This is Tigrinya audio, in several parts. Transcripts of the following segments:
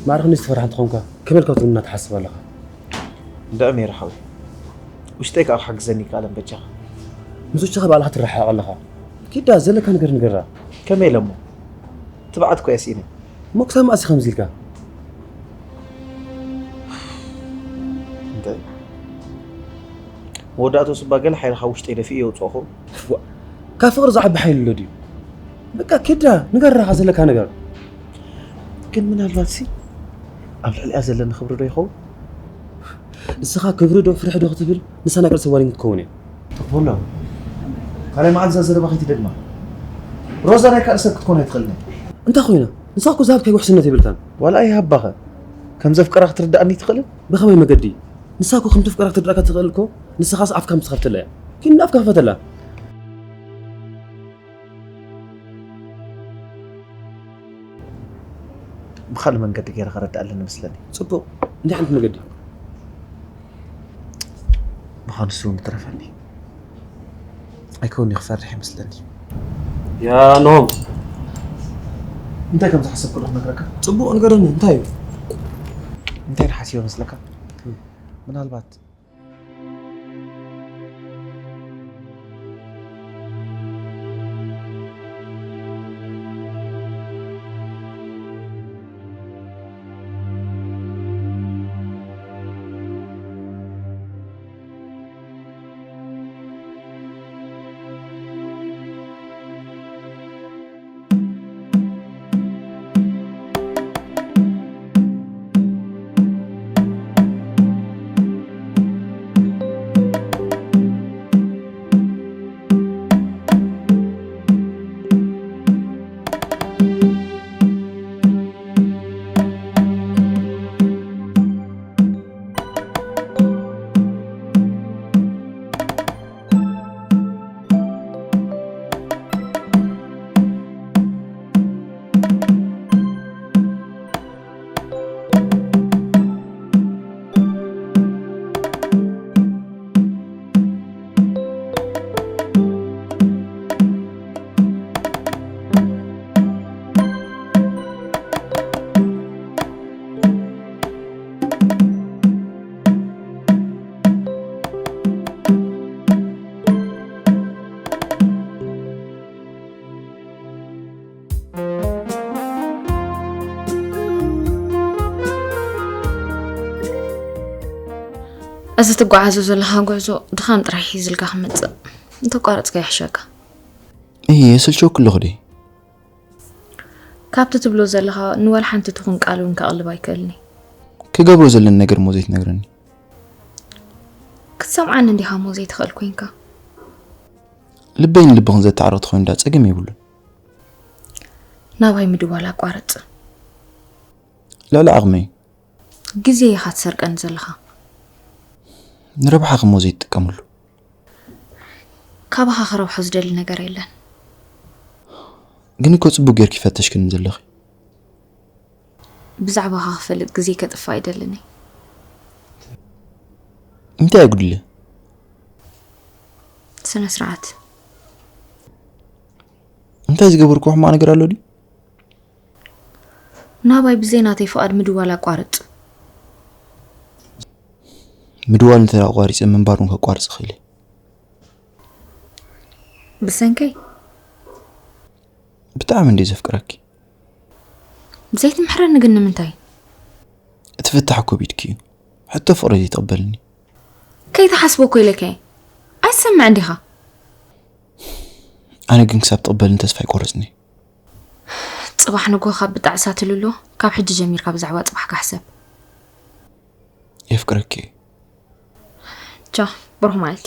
ማዕረ ክንደይ ዝተፈርሐ እንተኾንካ ከመይ ኢልካ ትብልና ትሓስብ ኣለኻ? እንድዒ ሜሪ ሓወይ፣ ውሽጠይ ከዓ ክሕግዘኒ ይከኣለን በጃኻ። ምስ ውሽጥኻ ባዕልኻ ትረሓቕ ኣለኻ። ኪዳ ዘለካ ነገር ንገራ። ከመይ ኢለ እሞ? ትብዓት እኮ እየ ስኢነ። እሞ ክሳብ መኣስ ከምዚ ኢልካ? እንታይ? መወዳእትኡ ስባ ገለ ሓይልኻ ውሽጠይ ደፊኡ የውፅኦ ኸውን። ዋ፣ ካብ ፍቕሪ ዝዓቢ ሓይሊ ኣሎ ድዩ? በቃ ኪዳ ንገራኻ ዘለካ ነገር። ግን ምናልባት ሲ ኣብ ልዕሊኣ ዘለኒ ክብሪ ዶ ይኸውን? ንስኻ ክብሪ ዶ ፍርሒ ዶ ክትብል ንሳ ናይ ቃልሲ ዋኒን ክትከውን እያ። ተኽቦሎ፣ ካልኣይ መዓልቲ እዛ ዘረባ ከይትደግማ። ሮዛ ናይ ካልእ ሰብ ክትኮን ኣይትኽእልን እያ። እንታይ ኮይና? ንሳ እኮ ዝሃብካይ ውሕስነት የብልካን። ዋላ ኣይሃባኸ፣ ከም ዘፍቀራ ክትርድኣኒ ትኽእልን? ብኸመይ መገዲ? ንሳ እኮ ከም ተፍቀራ ክትርድኣካ ትኽእል እኮ ንስኻስ ኣፍካ ምስ ትኸፍተላ እያ። ግን ኣፍካ ክፈተላ። ብኻልእ መንገዲ ገይረ ከረድኣ ኣለኒ መስለኒ። ፅቡቕ፣ እንታይ ዓይነት መገዲ? ምዃኑ እሱ እውን ይትረፈኒ። ኣይከውን እዩ ክፈርሕ ይመስለኒ። ያ ኖም፣ እንታይ ከም ዝሓሰብኩ ዶ ክነግረካ? ፅቡቕ ንገረኒ፣ እንታይ እዩ? እንታይ ንሓሲበ መስለካ? ምናልባት እዚ ትጓዓዞ ዘለኻ ጉዕዞ ድኻም ጥራሕ ሒዝልካ ክመጽእ እንተቋረጽካ ይሕሸካ። እየ ስልቸውክ ኣለኹ ዲ ካብቲ ትብሎ ዘለኻ ንወላ ሓንቲ ትኹን ቃል እውን ከቕልብ ኣይክእልኒ። ክገብሮ ዘለኒ ነገር እሞ ዘይትነግረኒ። ክትሰምዓኒ እንዲኻ እሞ ዘይትኽእል ኮንካ። ልበይ ንልብኽን ዘተዓርቕ ተኾይኑ ዳ ጸገም የብሉን። ናባይ ምድዋል ኣቋርጽ። ልዕሊ ዓቕመይ። ግዜ ኢኻ ትሰርቀኒ ዘለኻ። ንረብሓኺ እሞ ዘይትጥቀምሉ። ካባኻ ክረብሖ ዝደሊ ነገር የለን። ግን እኮ ጽቡቕ ጌርኪ ፈተሽክኒ ዘለኺ። ብዛዕባኻ ክፈልጥ ግዜ ከጥፍእ ኣይደልን እየ። እንታይ ኣጉድለ? ስነ ስርዓት። እንታይ ዝገበርኩ ሕማቕ ነገር ኣሎ ድዩ? ናባይ ብዘይ ናተይ ፍቓድ ምድዋል ኣቋርጽ። ምድዋል እንተ ኣቋሪጸ ምንባር እውን ከቋርጽ እኽእል እየ። ብሰንከይ? ብጣዕሚ እንድየ ዘፍቅረኪ። ዘይትምሕረኒ ግን ንምንታይ? እቲ ፍታሕ እኮ ቢድኪ እዩ። ሕቶ ፍቕረይ ዘይትቕበልኒ። ከይትሓስቦ እኮ ኢለካ እየ። ኣይትሰምዕን ዲኻ? ኣነ ግን ክሳብ ትቕበልኒ ተስፋ ኣይቆርጽን እየ። ጽባሕ ንግሆ ካብ ብጣዕሳ ትልሎ፣ ካብ ሕጂ ጀሚርካ ብዛዕባ ጽባሕካ ሕሰብ። የፍቅረኪ እየ። ቻው፣ ብሩኽ መዓልቲ።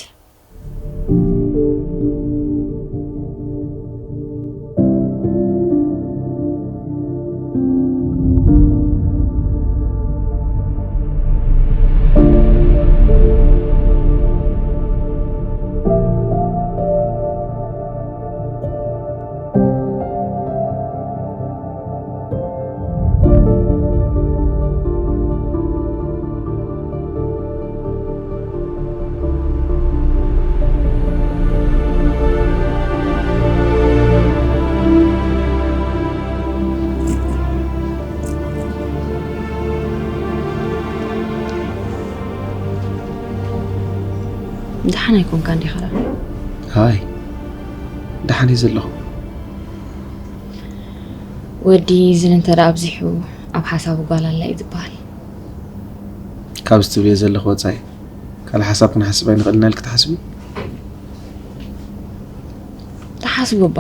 ደሓን ኣይኮንካን ዲኻ? ሃይ፣ ደሓን እየ ዘለኹ። ወዲ ዝን እንተ ደኣ ኣብዚሑ ኣብ ሓሳቡ ጓል ኣላ እዩ ዝበሃል። ካብዚ ትብልዮ ዘለኹ ወጻኢ ካልእ ሓሳብ ክንሓስብ ኣይንኽእልና ኢልኪ ትሓስቢ? ተሓስቡ እባ፣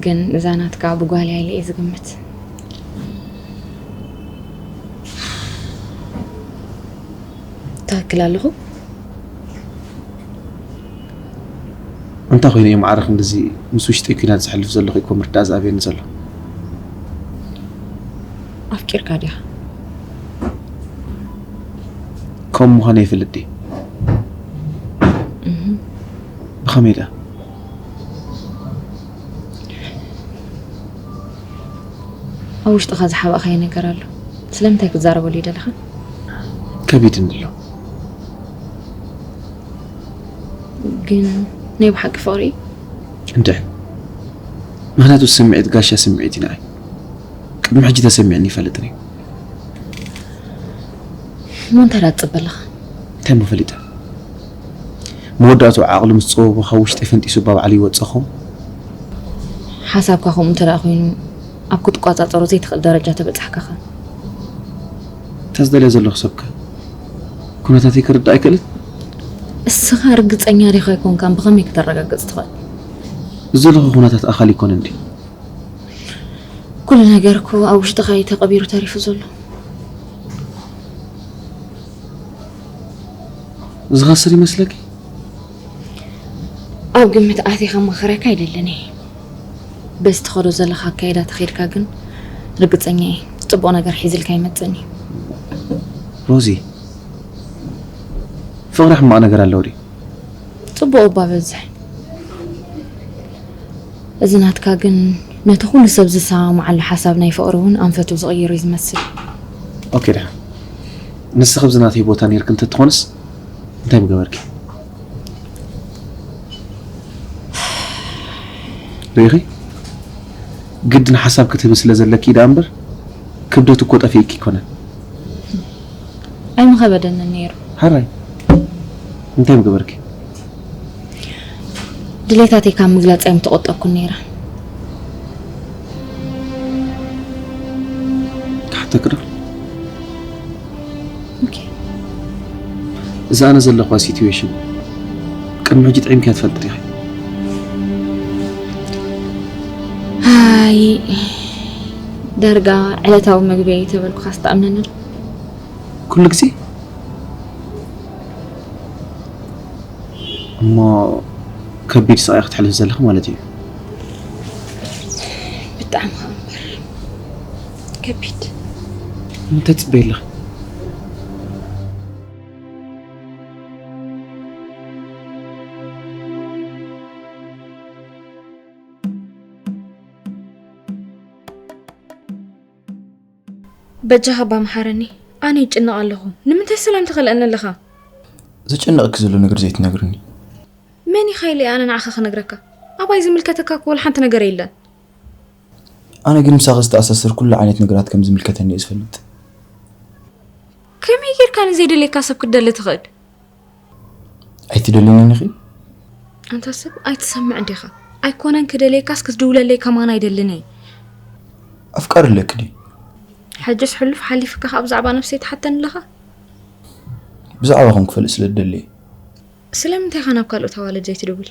ግን እዛ ናትካ ብጓል እያ ኢለ እየ ዝግምት። ትኽክል ኣለኹ? እንታይ ኮይኑ እየ ማዕረ ክንድዚ ምስ ውሽጠይ ኲናት ዘሕልፍ ዘለኹ እኮ ምርዳእ ዝኣብየኒ ዘሎ። ኣፍቂርካ ዲኻ? ከምኡ ምዃነ ይፈልጥ ድየ? ብኸመይ ደኣ? ኣብ ውሽጥኻ ዝሓባእኻዮ ነገር ኣሎ። ስለምንታይ ክትዛረበሉ ይደለኻ? ከቢድኒ ኣሎ። ግን ናይ ብሓቂ ፍቕሪ እዩ? እንድዒ፣ ምኽንያቱ ስምዒት ጋሻ ስምዒት እዩ ንዓይ። ቅድሚ ሕጂ ተሰሚዕኒ ይፈልጥን እዩ። እሞ እንታይ ደኣ ትጽበ ኣለኻ? እንታይ እሞ ፈሊጠ? መወዳእቱ ዓቕሊ ምስ ጸወቦ ካብ ውሽጢ ፈንጢሱ ባባዕሉ ይወጽእ ኸውን? ሓሳብካ ከምኡ እንተ ደኣ ኮይኑ፣ ኣብ ክትቋጻጸሮ ዘይትኽእል ደረጃ ተበጻሕካኻ። እታ ዝደልያ ዘለኹ ሰብከ ኩነታተይ ክርዳእ ኣይክእልን? እስኻ ርግጸኛ ዲኻ ኣይኮንካን ብኸመይ ክተረጋግጽ ትኽእል? እዚ ዘለኹ ኩነታት ኣኻል ይኮነ እንዲ? ኩሉ ነገር እኮ ኣብ ውሽጥኻ እዩ ተቐቢሩ ተሪፉ ዘሎ። ዝኸስር ይመስለኪ? ኣብ ግምት ኣትየ ከማኽረካ ኣይደልን እየ። በዚ ትኸዶ ዘለኻ ኣካይዳ ተኸይድካ ግን ርግጸኛ እየ ጽቡቕ ነገር ሒዝልካ ይመጽእን እዩ። ሮዚ፣ ፍቕሪ ሕማቕ ነገር ኣለዎ ድዩ? ጽቡቕ እባ በዝሕ። እዚ ናትካ ግን ነቲ ኩሉ ሰብ ዝሰማማዓሉ ሓሳብ ናይ ፍቕሪ እውን ኣንፈቱ ዝቕይር እዩ ዝመስል። ኦኬ ደሓን፣ ንስኺ ኣብዚ ናተይ ቦታ ነይርኪ እንተትኾንስ እንታይ ምገበርኪ? ርኢኺ፣ ግድን ሓሳብ ክትህቢ ስለ ዘለኪ ደኣ እምበር ክብደቱ እኮ ጠፊእኪ ኣይኮነን። ኣይምኸበደንን ነይሩ። ሓራይ፣ እንታይ ምገበርኪ? ድሌታተይ ካብ ምግላጽ ኣይምተቖጠብኩን ነይረ። ክሓተኪ ዶ? ኦኬ። እዚ ኣነ ዘለኹዋ ሲትዌሽን ቅድሚ ሕጂ ጥዒምኪያ ትፈልጢ ዲኺ? ኣይ፣ ዳርጋ ዕለታዊ መግቢ እዩ ተበልኩኻስ ትኣምነኒ ዶ? ኩሉ ግዜ? እሞ ከቢድ ስቓይ ክትሕልፊ ዘለኺ ማለት እዩ። ብጣዕሚ ኸኣ እምበር ከቢድ። እንታይ ትጽበይ ኣለኺ? በጃኻ እባ መሓረኒ፣ ኣነ ይጭነቕ ኣለኹ። ንምንታይ ሰላም ትኸልአኒ ኣለኻ? ዘጨንቐኪ ዘሎ ነገር ዘይትነግርኒ? መን ኢኻ ኢለ ኣነ ንዓኻ ክነግረካ? ኣባይ ዝምልከተካ እኮ ወላ ሓንቲ ነገር የለን። ኣነ ግን ምሳኺ ዝተኣሳሰር ኩሉ ዓይነት ነገራት ከም ዝምልከተኒ እየ ዝፈልጥ። ከመይ ጌርካ ንዘይደልየካ ሰብ ክትደሊ ትኽእል? ኣይትደልይንን ኢኺ? ኣንታ ሰብ ኣይትሰምዕን ዲኻ? ኣይኮነን ክደልየካስ ክትድውለለይ ከማን ኣይደልን እየ። ኣፍቃሪ ኣለኪ ድዩ? ሕጅስ ሕሉፍ ሓሊፍካ ከኣ ብዛዕባ ነብሰይ ትሓተኒ ኣለኻ? ብዛዕባኹም ክፈልጥ ስለ ዝደሊ እየ። ስለምንታይ ኢኻ ናብ ካልኦት ኣዋልድ ዘይትድውል?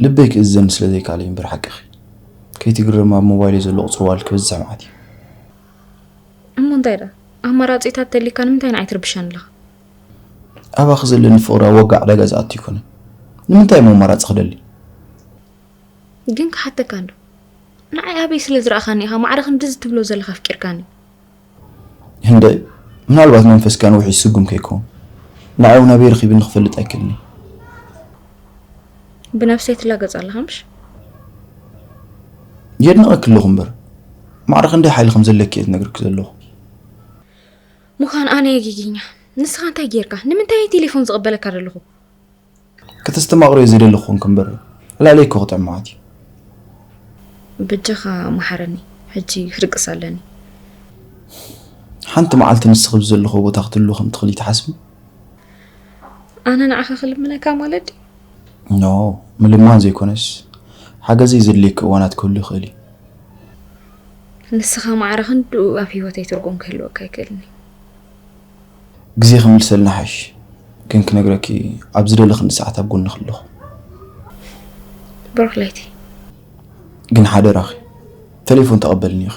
ልበይ ክእዝዘኒ ስለ ዘይከኣለ እዩ እምበር ሓቅኺ። ከይትግረሚ ኣብ ሞባይለይ ዘሎ ቁጽሪ ዋል ክበዝሕ መዓት እዩ። እሞ እንታይ ደኣ? ኣማራጺታት ተሊካ ንምንታይ ንዓይ ትርብሸኒ ኣለኻ? ኣባኺ ዘለኒ ፍቕሪ ኣብ ዋጋ ዕዳጋ ዝኣቱ ኣይኮነን። ንምንታይ እሞ ኣማራጺ ክደሊ? ግን ክሓተካ እንዶ። ንዓይ ኣበይ ስለ ዝረኣኻኒ ኢኻ ማዕረ ክንድዚ ትብሎ ዘለኻ ኣፍቂርካኒ? ህንደይ፣ ምናልባት መንፈስካ ነዊሑ ይስጉም ከይከውን። ንዓይ እውን ኣበይ ረኺብኒ ክፈልጥ ኣይክእልን እየ። ብነብሰይ ትላገጽ ኣለኻ ምሽ? የድንቐኪ ኣለኹ እምበር፣ ማዕረ ክንደይ ሓይሊ ከም ዘለኪ እየ ዝነግርኪ ዘለኹ። ምዃን ኣነ እየ ጌገኛ። ንስኻ እንታይ ጌርካ? ንምንታይ እየ ቴሌፎን ዝቕበለካ ዘለኹ? ከተስተማቕርዮ ዘይደለኹ ኮንኪ እምበር፣ ዕላለይ እኮ ክጥዕም መዓት እዩ። በጃኻ መሓረኒ፣ ሕጂ ክድቅስ ኣለኒ። ሓንቲ መዓልቲ ንስኺ ብዘለኽዎ ቦታ ክትህልዊ ከም ትኽእሊ ትሓስቢ? ኣነ ንዓኻ ክልምነካ ማለት ድዩ? ኖ፣ ምልማን ዘይኮነስ፣ ሓገዘይ ዘድልየኪ እዋናት ክህሉ ይኽእል እዩ። ንስኻ ማዕረ ክንድኡ ኣብ ህይወተይ ትርጉም ክህልወካ ኣይክእልን እዩ። ግዜ ክምልሰልና ሓሽ፣ ግን ክነግረኪ፣ ኣብ ዝደለኽኒ ሰዓት ኣብ ጎንኺ ኣለኹ። ብሩኽ ለይቲ። ግን ሓደራኺ፣ ቴሌፎን ተቐበልኒ ኢኺ።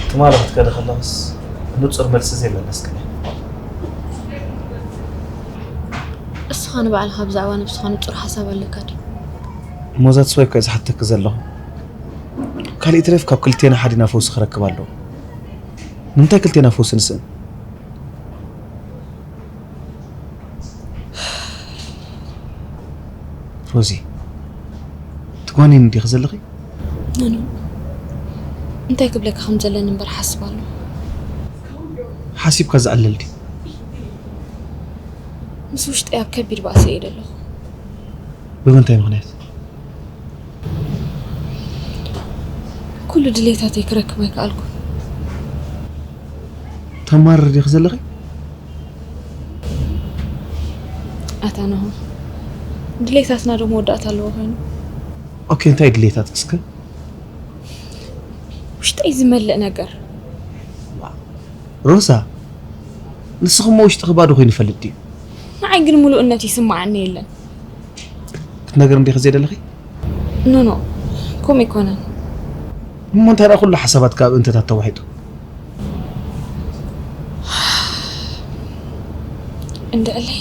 ትማሊ ክትከዲ ከለኽስ ንጹር መልሲ ዘይመለስክኒ። እስኻ ንባዕልኻ ብዛዕባ ነብስኻ ንጹር ሓሳብ ኣለካ ድዩ? ሞዛት ስዋይ እኮ ዝሓተኪ ዘለኹ። ካልእ ይትረፍ ካብ ክልቴና ሓዲና ፈውሲ ክረክብ ኣለዎ። ንምንታይ ክልቴና ፈውሲ ንስእን? ሮዚ፣ ትጓንይኒ ዲኺ ዘለኺ? ኖኖ፣ እንታይ ክብለካ ከም ዘለኒ እምበር ሓስብ ኣሎ። ሓሲብካ ዝዕለል ድዩ? ምስ ውሽጠይ ኣብ ከቢድ ባእሲ እየ ዘለኹ። ብምንታይ ምኽንያት? ኩሉ ድሌታተይ ክረክብ ኣይከኣልኩን። ተማርር ዲኺ ዘለኺ? ኣታ ናሆም፣ ድሌታትና ዶ መወዳእታ ኣለዎ ኮይኑ? ኦኬ፣ እንታይ ድሌታት እስከ? ውሽጠይ ዝመልእ ነገር። ሮዛ፣ ንስኺ እሞ ውሽጥኺ ባዶ ኮይኑ ይፈልጥ ድዩ? ንዓይ ግን ምሉእነት ይስምዓኒ የለን። ክትነግርኒ ዲኺ ዘይደለኺ? ኖ፣ ኖ፣ ከምኡ ኣይኮነን። እሞ እንታይ ደኣ ኩሉ ሓሳባትካ ኣብ እንተታት ተዋሒጡ? እንድዕለይ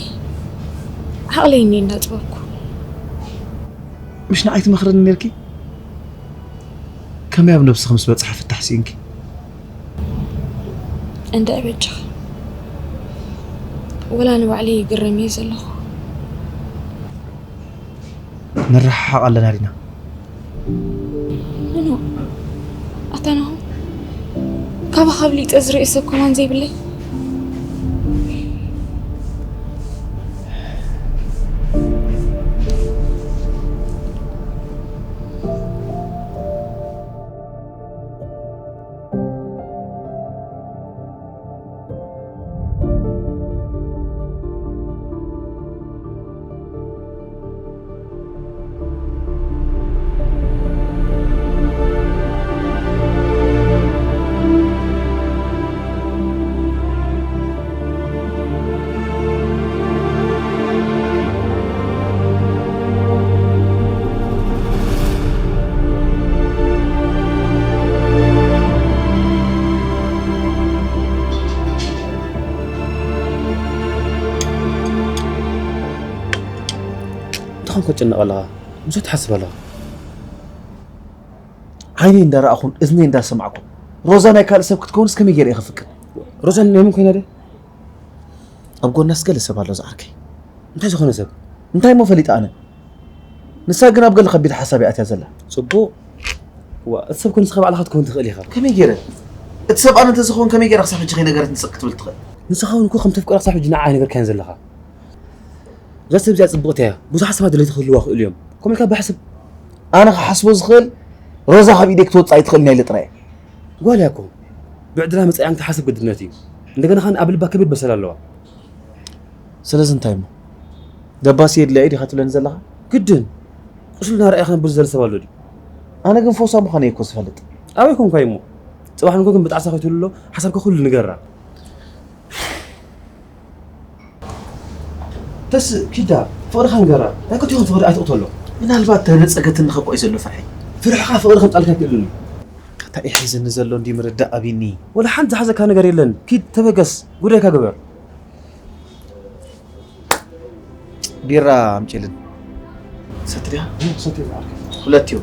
ዓቕለይ እኒ እንዳፅበብኩ። ምሽ ንዓይ ትመኽረኒ ነርኪ? ከመይ ኣብ ነብስኺ ምስ በጽሐ ፍታሕ ስኢንኪ? እንድዒ በጃኻ። ወላ ንባዕለይ ይግረም እየ ዘለኹ። ንረሓሓቕ ኣለና ዲና? ኖኖ፣ ኣታ ናሆም፣ ካባኻ ኣብሊፀ ዝርእዮ ሰብ ከማን ዘይብለይ። እንታይ ኮንካ ትጭነቕ ኣለኻ? ብዙሕ ትሓስብ ኣለኻ። ዓይነይ እንዳረኣኹን እዝነይ እንዳሰማዕኩን ሮዛ ናይ ካልእ ሰብ ክትከውንስ ከመይ ገይረ እየ ክፍቅድ? ሮዛ ናይ መን ኮይና ድያ? ኣብ ጎናስ ገለ ሰብ ኣሎ ዝዓርከይ። እንታይ ዝኾነ ሰብ? እንታይ እሞ ፈሊጠ ኣነ? ንሳ ግን ኣብ ገለ ከቢድ ሓሳብ እያ ኣትያ ዘላ። ጽቡቕ። ዋ፣ እቲ ሰብ ኮንስኻ ባዕልኻ ክትከውን ትኽእል ኢኻ። ከመይ ገይረ? እቲ ሰብ ኣነ እንተዝኸውን ከመይ ገይረ ክሳብ ሕጂ ከይነገረትኒ ስቕ ክትብል ትኽእል? ንስኻ እውን እኮ ከም ተፍቅራ ክሳብ ሕጂ ንዓ ኣይነገርካያን ዘለኻ። እዛ ሰብ እዚኣ ጽብቕቲ እያ። ብዙሓት ሰባት ድሌት ክህልዋ ይኽእሉ እዮም። ከምኡ ኢልካ ብሕስብ ኣነ ክሓስቦ ዝኽእል ሮዛ ካብ ኢደይ ክትወጽእ ኣይትኽእልን እያ ኢለ ጥራይ እየ። ጓል እያ እኮ። ብዕድላ መጻኢኣን ክትሓስብ ግድነት እዩ። እንደገና ኸኣ ኣብ ልባ ከቢድ በሰላ ኣለዋ። ስለዚ እንታይ እሞ? ደባሲ የድልያ እዩ ዲኻ ትብለኒ ዘለኻ? ግድን። ቁስልና ርኣያ ክነብር ዝደሊ ሰብ ኣሎ ድዩ? ኣነ ግን ፈውሳ ምዃነይ እኮ ዝፈልጥ። ኣበይ ኮንካ እሞ? ጽባሕ ንግሆ ግን ብጣዕሳ ከይትህሉ ኣሎ፣ ሓሳብካ ኩሉ ንገራ። ተስ ኪዳ፣ ፍቕርኻ ንገራ። ናይ ክልቲኹም ፍቕሪ ኣይትቕተሎ። ምናልባት ተነጸገትኒ ከኮይ ዘሎ ፍርሒ። ፍርሕኻ ፍቕሪ ከምጻልካ ኣይክእልን እዩ። እንታይ እዩ ሒዝኒ ዘሎ እንዲ ምርዳእ ኣቢኒ። ወላ ሓንቲ ዝሓዘካ ነገር የለን። ኪድ ተበገስ፣ ጉዳይካ ግበር። ቢራ ኣምጪልን። ሰትርያ? ሰትርያ። ሁለት እዩ።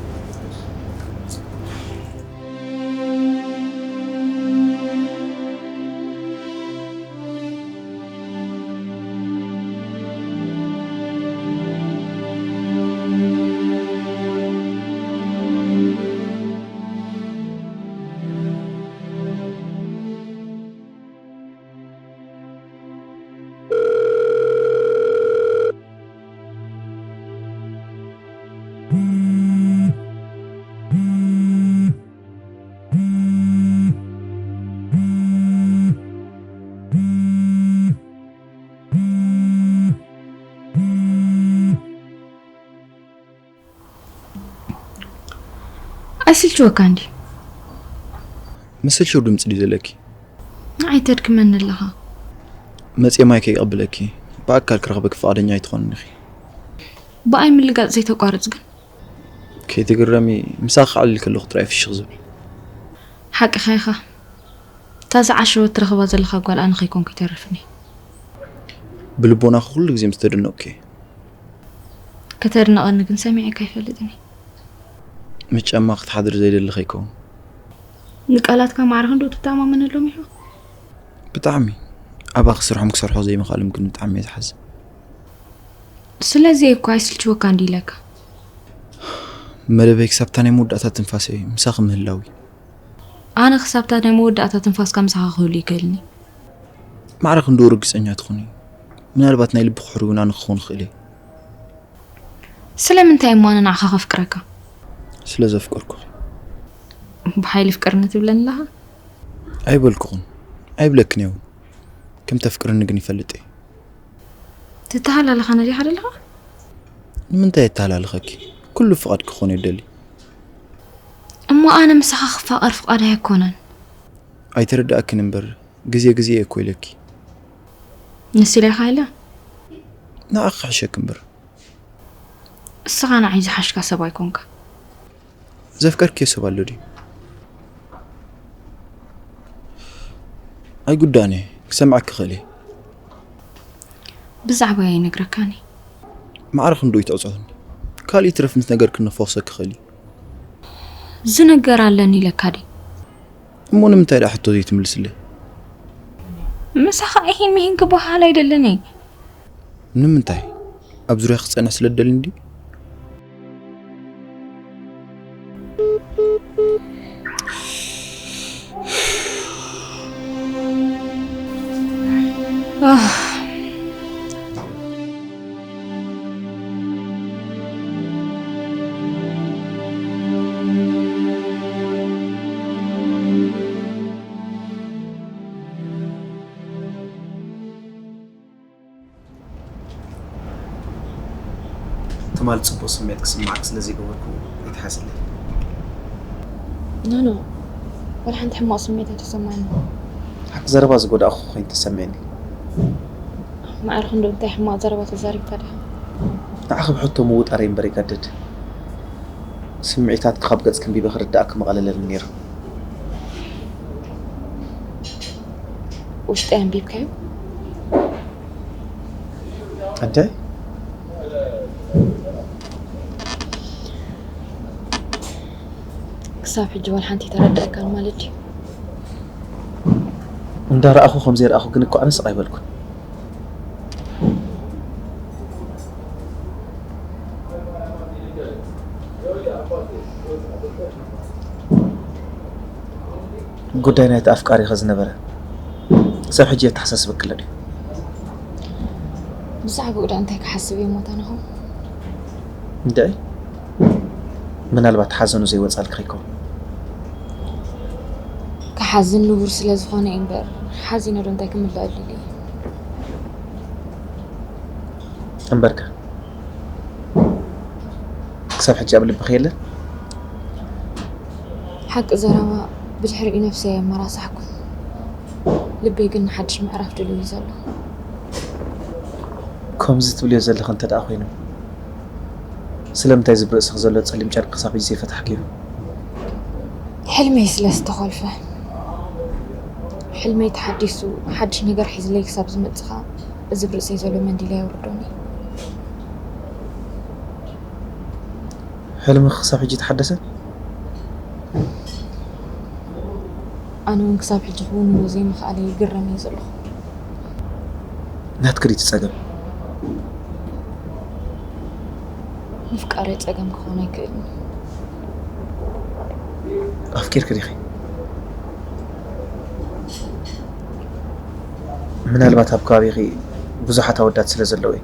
ኣስልችወካ እንዲ ምስልሽው ድምፂ ድዩ ዘለኪ? ንዓይ ተድክመኒ ኣለኻ። መፅየ ማይ ከይቀብለኪ ብኣካል ክረኽበኪ ፍቓደኛ ኣይትኾንን ኢኺ። ብኣይ ምልጋፅ ዘይተቋርፅ ግን ከይትግረሚ ምሳኺ ክዕልል ከለኹ ጥራይ ፍሽኽ ዝብል። ሓቅኻ ኢኻ። እታ ዝዓሸወት ትረኽባ ዘለኻ ጓል ኣነ ከይኮንኩ ይተርፍኒ። ብልቦናኺ ኩሉ ግዜ ምስ ተደነቕኩ እየ። ከተድንቐኒ ግን ሰሚዐካ ኣይፈልጥን እየ። ምስ ጫማ ክትሓድሪ ዘይደሊ ከይከውን። ንቃላትካ ማዕረ ክንዶ ትተማመነሎም ኢኻ? ብጣዕሚ። ኣባኺ ስርሖም ክሰርሖ ዘይምኽኣሎም ግን ብጣዕሚ እየ ዝሓዝን። ስለዚ እኮ ኣይስልችወካ እንዲ ኢለካ። መደበይ ክሳብታ ናይ መወዳእታ ትንፋሰይ ምሳኺ ምህላው እዩ። ኣነ ክሳብታ ናይ መወዳእታ ትንፋስካ ምሳኻ ክህሉ ይክእልኒ። ማዕረ ክንድኡ ርግፀኛ ትኹኒ። ምናልባት ናይ ልቢ ኩሕሪ እውን ኣነ ክኸውን ይኽእል እየ። ስለምንታይ እሞ ኣነ ንዓኻ ከፍቅረካ? ስለ ዘፍቀርኩኺ። ብሓይሊ ፍቅርኒ ትብለኒ ኣለኻ? ኣይበልኩኹን። ኣይብለክን እየ እውን። ከም ተፍቅርኒ ግን ይፈልጥ እየ። ትተሃላለኻኒ ዲኻ ዘለኻ? ንምንታይ የተሃላልኸኪ? ኩሉ ፍቓድ ክኾን እየ ደሊ። እሞ ኣነ ምሳኻ ክፋቐር ፍቓድ ኣይኮነን። ኣይተረዳእክን እምበር ግዜ ግዜ እየ እኮ ኢለኪ። ንስለ ኢኻ ኢለ? ንዓኺ ክሕሸኪ እምበር። እስኻ ንዓይ ዝሓሽካ ሰብ ኣይኮንካ። ዘፍቀርክዮ ሰብ ኣሎ ድዩ? ኣይጉዳእን እየ፣ ክሰምዓኪ ክኽእል እየ። ብዛዕባ ኣይነግረካን እየ። ማዕረ ክንድኡ ይትዕጽወኒ። ካልእ ይትረፍ ምስ ነገርክኒ ክፈኹሰኪ ክኽእል እዩ። ዝነገር ኣለኒ ኢለካ ድየ? እሞ ንምንታይ ደኣ ሕቶ ዘይትምልስለይ? ምሳኻ ኢሂን ሚሂን ክበሃል ኣይደልን እየ። ንምንታይ? ኣብ ዙርያ ክጸንሕ ስለ ትደልኒ ድዩ? ትማል ጽቡቕ ስምዒት ክስምዓክ ስለ ዘይገበርኩ ኣይትሓዝለይ። ኖ ኖ፣ ዋላ ሓንቲ ሕማቕ ስምዒት ኣይተሰማኒ። ሓቂ ዘረባ ዝጎዳእኩ ኮይኑ ተሰሚዕኒ። ማዕረ ክንዶ እንታይ ሕማቕ ዘረባ ተዛሪብካ ዲኻ? ንዓኺ ብሕቶ ምውጣረይ እምበር ይገድድ። ስምዒታትኪ ካብ ገጽኪ ኣንቢበ ክርድኣኪ ምቐለለኒ ነይሩ። ውሽጠይ ኣንቢብካዮ? እንታይ? ክሳብ ሕጂ ዋላ ሓንቲ ተረድኣካን ማለት ድዩ? እንዳረኣኹ ከም ዘይረኣኹ ግን እኮ ኣነ ስቕ ኣይበልኩን። ጉዳይ ናይቲ ኣፍቃሪኸ ዝነበረ ክሳብ ሕጂ የተሓሳስበኪ ኣሎ ድዩ? ብዛዕባኡ ደኣ እንታይ ክሓስብ እየ እሞ ታንኹ? እንታይ? ምናልባት ሓዘኑ ዘይወጻልኪ ከይከውን። ክሓዝን ንቡር ስለ ዝኾነ እዩ እምበር፣ ሓዚነ ዶ እንታይ ክምለኣሉ ኢለ እየ። እምበርከ ክሳብ ሕጂ ኣብ ልብኺ የለን? ሓቂ ዘረባ ብድሕሪኡ ነብሰይ ኣየመራሳሕኩን። ልበይ ግን ንሓድሽ ምዕራፍ ድልው እዩ ዘሎ። ከምዚ ትብልዮ ዘለኺ እንተ ደኣ ኮይኑ፣ ስለምንታይ እዚ ብርእስኺ ዘሎ ጸሊም ጨርቂ ክሳብ ሕጂ ዘይፈታሕክዮ? ሕልመይ ስለ ዝተኾልፈ፣ ሕልመይ ተሓዲሱ ሓድሽ ነገር ሒዝለይ ክሳብ ዝመጽእ ኸኣ እዚ ብርእሰይ ዘሎ መንዲለይ ኣውርዶኒ። ሕልምኺ ክሳብ ሕጂ ተሓደሰ? ኣነ እውን ክሳብ ሕጂ ክውንኖ ዘይምኽኣለይ ይግረም እየ ዘለኹ። ናትኪ ድዩ እቲ ጸገም? ምፍቃረይ ጸገም ክኾን ኣይክእልን። ኣፍቂርኪ ዲኺ? ምናልባት ኣብ ከባቢኺ ብዙሓት ኣወዳት ስለ ዘለዉ እዩ።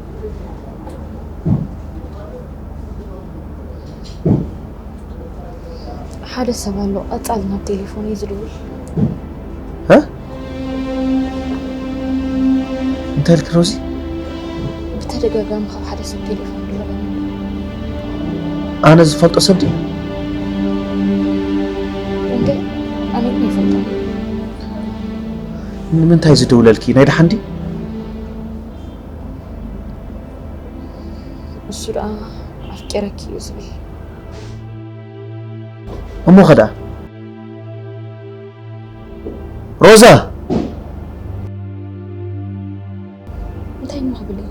ሓደ ሰብ ኣሎ ቀጻሊ ናብ ቴሌፎነይ ዝድውል። እ? እንታይ ኢልኪ ሮዚ? ብተደጋጋሚ ካብ ሓደ ሰብ ቴሌፎን ይድወለኒ። ኣነ ዝፈልጦ ሰብ ድዩ? ንምንታይ ዝድውለልኪ? ናይ ደሓን ድዩ? እሱ ደኣ ኣፍቂረኪ እዩ ዝብል። እሞ ኸዳ ሮዛ እንታይ እሞ ክብል እዩ?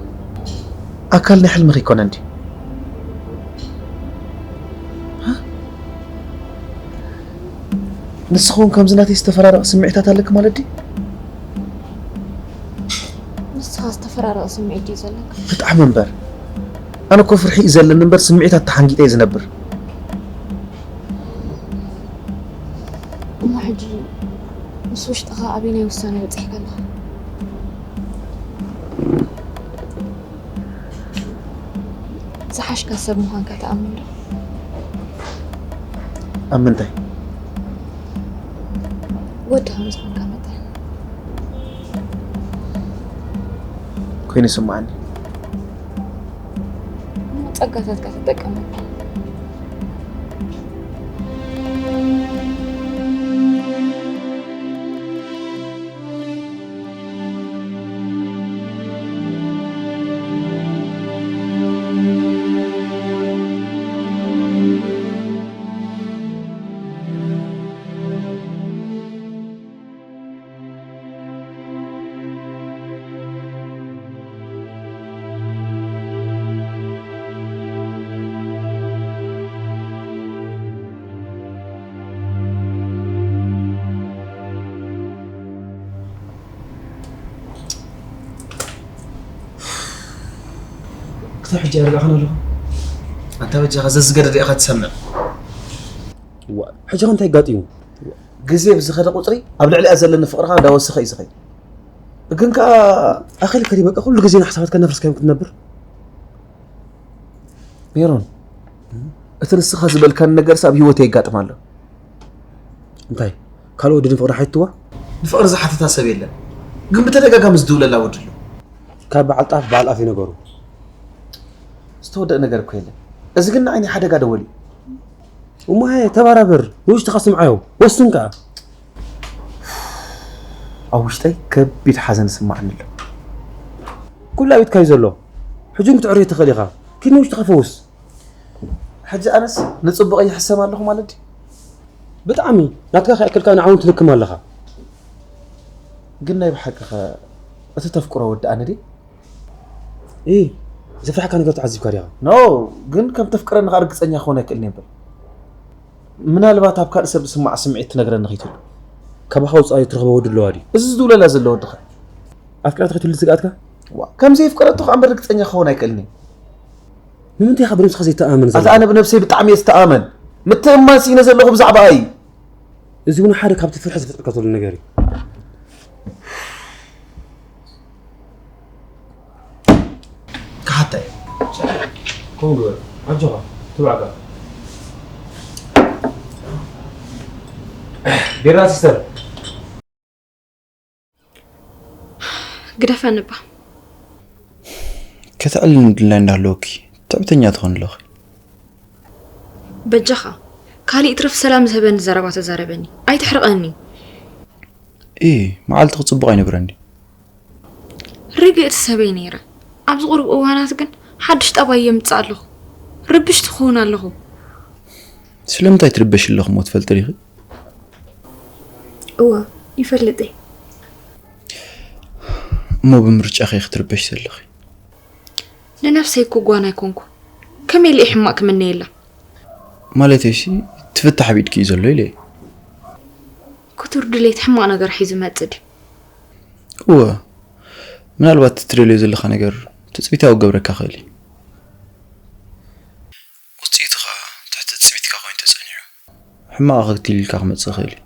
ኣካል ናይ ሕልምኺ ኣይኮነን ድዩ? ንስኺ እውን ከምዚ ናተይ ዝተፈራረቐ ስምዒታት ኣለኪ ማለት ድዩ? ንስኻ ዝተፈራረቐ ስምዒት ድዩ ዘለካ? ብጣዕሚ እምበር። ኣነ እኮ ፍርሒ እዩ ዘለኒ እምበር ስምዒታት ተሓንጊጠ እየ ዝነብር። እሞ ሕጂ ምስ ውሽጥኻ ኣበየናይ ውሳነ በፂሕካ ኣለኻ? ዝሓሽካ ሰብ ምዃንካ ትኣምን ዶ? ኣብ ምንታይ? ወዲ ከም ዝኾንካ መጠን። ኮይኑ ይስምዓኒ። ጸጋታትካ ትጠቀመሉ። ክሳብ ሕጂ ኣይረጋእኻን ኣለኹ። ኣንታ በጃኻ ዘዝገደደ ኢኻ ትሰምዕ። ዋ፣ ሕጂ ኸ እንታይ ኣጋጢሙ? ግዜ ብዝኸደ ቁፅሪ ኣብ ልዕሊኣ ዘለኒ ፍቕርኻ እንዳወሰኸ እዩ ዝኸይድ። ግን ከኣ ኣኺል ከሪበ በቃ ኩሉ ግዜ ንሓሳባትካ እናፍረስካዮም ክትነብር። ሜሮን፣ እቲ ንስኻ ዝበልካኒ ነገርስ ኣብ ህይወተይ የጋጥም ኣሎ። እንታይ ካልእ ወዲ ንፍቕሪ ሓቲትዋ? ንፍቕሪ ዝሓተታ ሰብ የለን፣ ግን ብተደጋጋሚ ዝድውለላ ወዲ ኣሎ። ካብ በዓል ጣፍ በዓል ኣፍ እዩ ነገሩ። ዝተወደአ ነገር እኮ የለን። እዚ ግን ንዓይ ናይ ሓደጋ ደወል እዩ። እሞ ሃየ ተባራበር፣ ንውሽጥኻ ስምዓዮ፣ ወስን ከኣ። ኣብ ውሽጠይ ከቢድ ሓዘን ይስማዓኒ ኣሎ። ኩሉ ኣብ ኢድካ እዩ ዘሎ። ሕጂ እውን ክትዕርዮ ትኽእል ኢኻ። ኪድ ንውሽጥኻ ፈውስ። ሕጂ ኣነስ ንጽቡቕ ይሕሰም ኣለኹ ማለት ድዩ? ብጣዕሚ ናትካ ከይኣክልካ ንዓውን ትልክም ኣለኻ። ግን ናይ ብሓቂ ኸ እቲ ተፍቅሮ ወዲ ኣነ ድየ? እይ ዘፍራሕካ ነገር ተዓዚብካ ዲኻ? ኖ፣ ግን ከም ተፍቅረኒ ኸኣ ርግጸኛ ክኾን ኣይክእልን እየ እምበር። ምናልባት ኣብ ካልእ ሰብ ዝስማዕ ስምዒት ትነግረኒ ኸይትህሉ። ካባኻ ወጻኢ ትረኽቦ ወዲ ኣለዋ ድዩ? እዚ ዝድውለላ ዘሎ ወዲ ኸ? ኣፍቂራቶ ኸይትህሉ ስግኣትካ? ዋ፣ ከም ዘየፍቀረቶ ኸኣ እምበር ርግጸኛ ክኸውን ኣይክእልን እየ። ንምንታይ ኢኻ ብነብስኻ ዘይተኣማመን ኣታ ዘለኻ? ኣነ ብነብሰይ ብጣዕሚ እየ ዝተኣመን። ምትእምማን ስኢነ ዘለኹ ብዛዕባኣ እዩ። እዚ እውን ሓደ ካብቲ ፍርሒ ዝፈጥረካ ዘሎ ነገር እዩ። ክሓታ እየ። ከምኡ ግበር። ኣጆኻ፣ ትብዓካ። ቢራ ሲስተር። ግደፈኒ እባ። ከተዕልልኒ ድላይ እንዳሃለወኪ ትዕቢተኛ ትኾኒ ኣለኺ። በጃኻ ካልእ ይትረፍ ሰላም ዝህበኒ ዘረባ ተዛረበኒ። ኣይተሕርቐኒ። ኢ መዓልትኺ ጽቡቕ ኣይነበረን ድዩ? ርግእቲ ሰበይ ነይረ። ኣብዚ ቁሩብ እዋናት ግን ሓድሽ ጠባይ የምጽእ ኣለኹ። ርብሽቲ ክኸውን ኣለኹ። ስለምንታይ ትርበሺ ኣለኺ እሞ ትፈልጢ ዲኺ? እወ ይፈልጥ እየ። እሞ ብምርጫኺ ኢኺ ትርበሺ ዘለኺ። ንነብሰይ እኮ ጓና ኣይኮንኩ። ከመይ ኢለ እየ ሕማቕ ክምነየላ? ማለተይሲ ትፍታሕ ኣብ ኢድኪ እዩ ዘሎ ኢለ እየ። ክቱር ድሌት ሕማቕ ነገር ሒዙ መጽእ ድዩ? እወ ምናልባት እቲ ትደልዮ ዘለኻ ነገር ትጽቢታዊ ክገብረካ ይኽእል እዩ። ውጽኢቱ ኸኣ ትሕቲ ትጽቢትካ ኮይኑ ተጸኒሑ ሕማቕ ክትል ኢልካ ክመጽእ ይኽእል እዩ።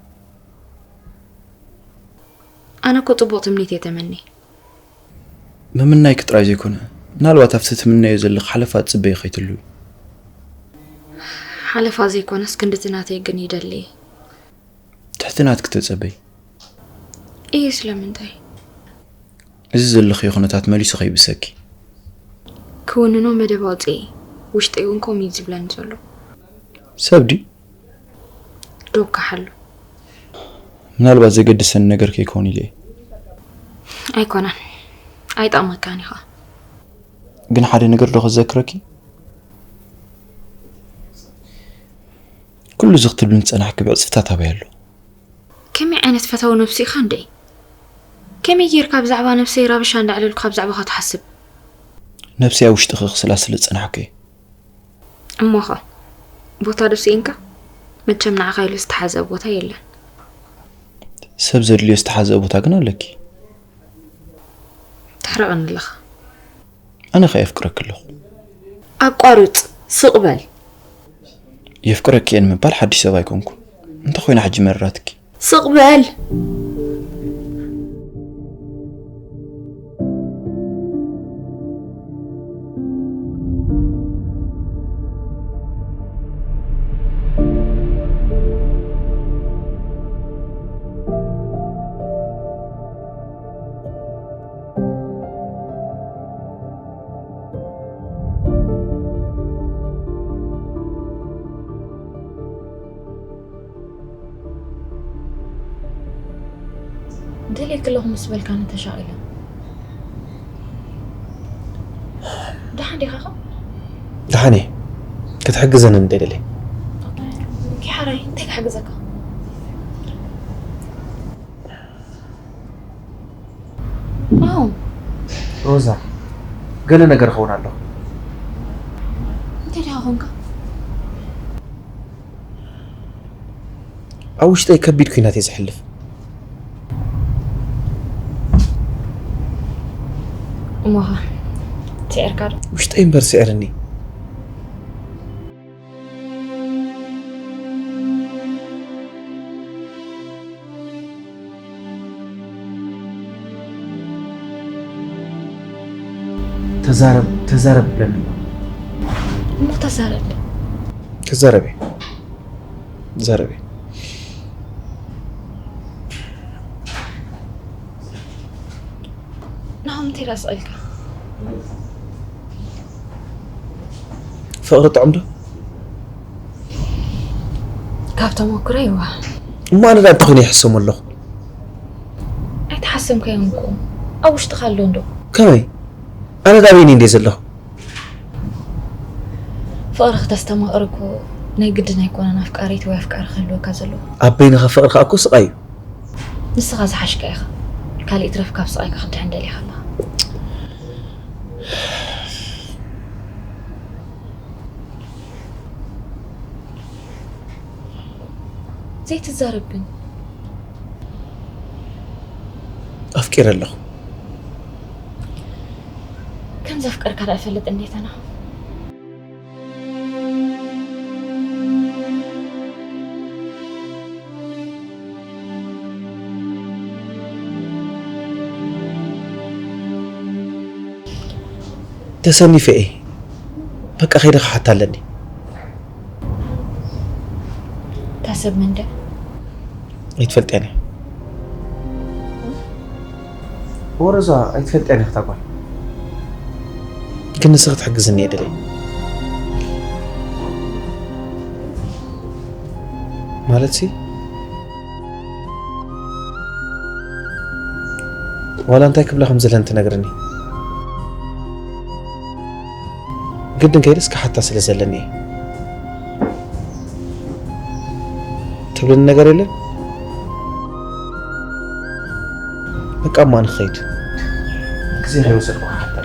ኣነ እኮ ጽቡቕ ትምኒት እየ ተመኒ። ምምናይኪ ጥራይ ዘይኮነ ምናልባት ኣብቲ ትምነዮ ዘለኺ ሓለፋ ትጽበዪ ከይትህልዊ። ሓለፋ ዘይኮነስ ክንድቲ ናተይ ግን ይደሊ እየ። ትሕቲ ናትኪ ተጸበዪ። እየ ስለምንታይ? እዚ ዘለኽዮ ኩነታት መሊሱ ከይብሰኪ። ክውንኖ መደብ ኣውፅኤ ውሽጠይ እውን ከምኡ እዩ ዝብለኒ ዘሎ። ሰብ ድዩ? ዶብ ከሓሉ። ምናልባት ዘገድሰኒ ነገር ከይከውን ኢለ እየ። ኣይኮነን፣ ኣይጠቕመካን ኢኻ። ግን ሓደ ነገር ዶ ክዘክረኪ? ኩሉ እዚ ክትብልኒ ዝጸናሕኪ ብዕጽፍታት ኣበይ ኣሎ? ከመይ ዓይነት ፈታዊ ነብሲ ኢኻ እንዴ? ከመይ ጌርካ ብዛዕባ ነብሰይ ራብሻ እንዳዕለልኩ ካብ ዛዕባኻ ትሓስብ? ነብሰይ ኣብ ውሽጥኺ ክስላስል ዝጸናሕኩ እየ። እሞኸ ቦታ ዶ ስኢንካ? መቸም ንዓኻ ኢሉ ዝተሓዘ ቦታ የለን። ሰብ ዘድልዮ ዝተሓዘ ቦታ ግን ኣለኪ። ተሕርቐኒ ኣለኻ። ኣነ ኸ የፍቅረኪ ኣለኹ። ኣቋርጽ፣ ስቕ በል። የፍቅረኪ እየ ንምባል ሓድሽ ሰብ ኣይኮንኩን። እንተ ኾይኑ ሕጂ መረራትኪ። ስቕ በል። ደልየኪ ኣለኹ ምስ በልካኒ ተሻቒለ። ደሓን ዲኻ ኸ? ደሓን እየ። ክትሕግዘኒ እንደ ደልየ። ኪሓራይ፣ እንታይ ክሕግዘካ? ኣዎ። ሮዛ፣ ገለ ነገር ኸውን ኣለኹ። እንታይ ደኣ ኾንካ? ኣብ ውሽጠይ ከቢድ ኲናት እየ ዘሕልፍ። እሞኻ ስዒርካ ዶ? ውሽጠይ እምበር ስዒርኒ። ተዛረብ፣ ተዛረብ ብለኒ ኣሎ። እሞ ተዛረብ። ክዛረብ እየ። ዛረበ። ናሆም፣ እንታይ ደኣ ስቕ ኢልካ? ፍቕሪ ጥዑም ዶ? ካብ ተመኩሮ ይዋ። እሞ ኣነ ደኣ እንታይ ኮይነ ይሕሰሞ ኣለኹ? ኣይተሓሰምካዮን እኮ። ኣብ ውሽጥኻ ኣሎ እንዶ። ከመይ? ኣነ ደኣ ኣበይኒ እንደ ዘለኹ? ፍቕሪ ክተስተማቕር እኮ ናይ ግድን ኣይኮነን ኣፍቃሪት ወይ ኣፍቃሪ ክህልወካ ዘለዎ። ኣብ በይንኻ ፍቕሪ ከኣ እኮ ስቓይ እዩ። ንስኻ ዝሓሽካ ኢኻ። ካልእ ይትረፍ ካብ ስቓይካ ክትድሕን ደሊኻ ኣለኻ። ዘይትዛረብ ግን። ኣፍቂረ ኣለኹ። ከም ዘፍቀርካ ደኣ እፈልጥ እንዴ ተና? ተሰኒፈ እየ። በቃ ከይደ ክሓታ ኣለኒ። እታ ሰብ መን ድያ? ኣይትፈልጥያን እያ። ወረዛ ኣይትፈልጥያን እያ እታ ጓል። ግን ንስኺ ክትሕግዝኒ እየ ደልየ። ማለትሲ ዋላ እንታይ ክብላ ከም ዘለኒ ትነግርኒ። ግድን ከይደስ ክሓታ ስለ ዘለኒ እየ። ትብልኒ ነገር የለን? በቃ እማ ንኸይድ። ግዜ ከይወሰድኩ ክሓታ።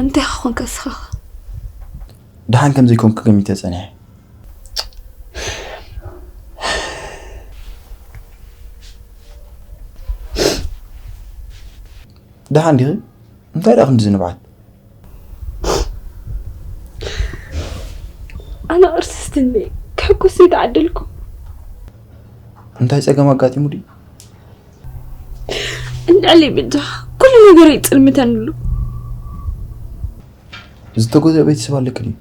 እንታይ ክኾንካ እስኻ? ደሓን ከም ዘይኮንኩ ገሚተ ጸኒሐ። ደሓን ዲኺ? እንታይ ደኣ ክንዲ ዝንብዓት? ኣነ ቅርስስቲ እንደ ክሕኩስ ዘይተዓደልኩ። እንታይ ጸገም ኣጋጢሙ ድዩ? እንድዕሊ ብጃ ኩሉ ነገር ይጽልምተንሉ። ዝተጎድአ ቤተሰብ ኣለክ ድዩ?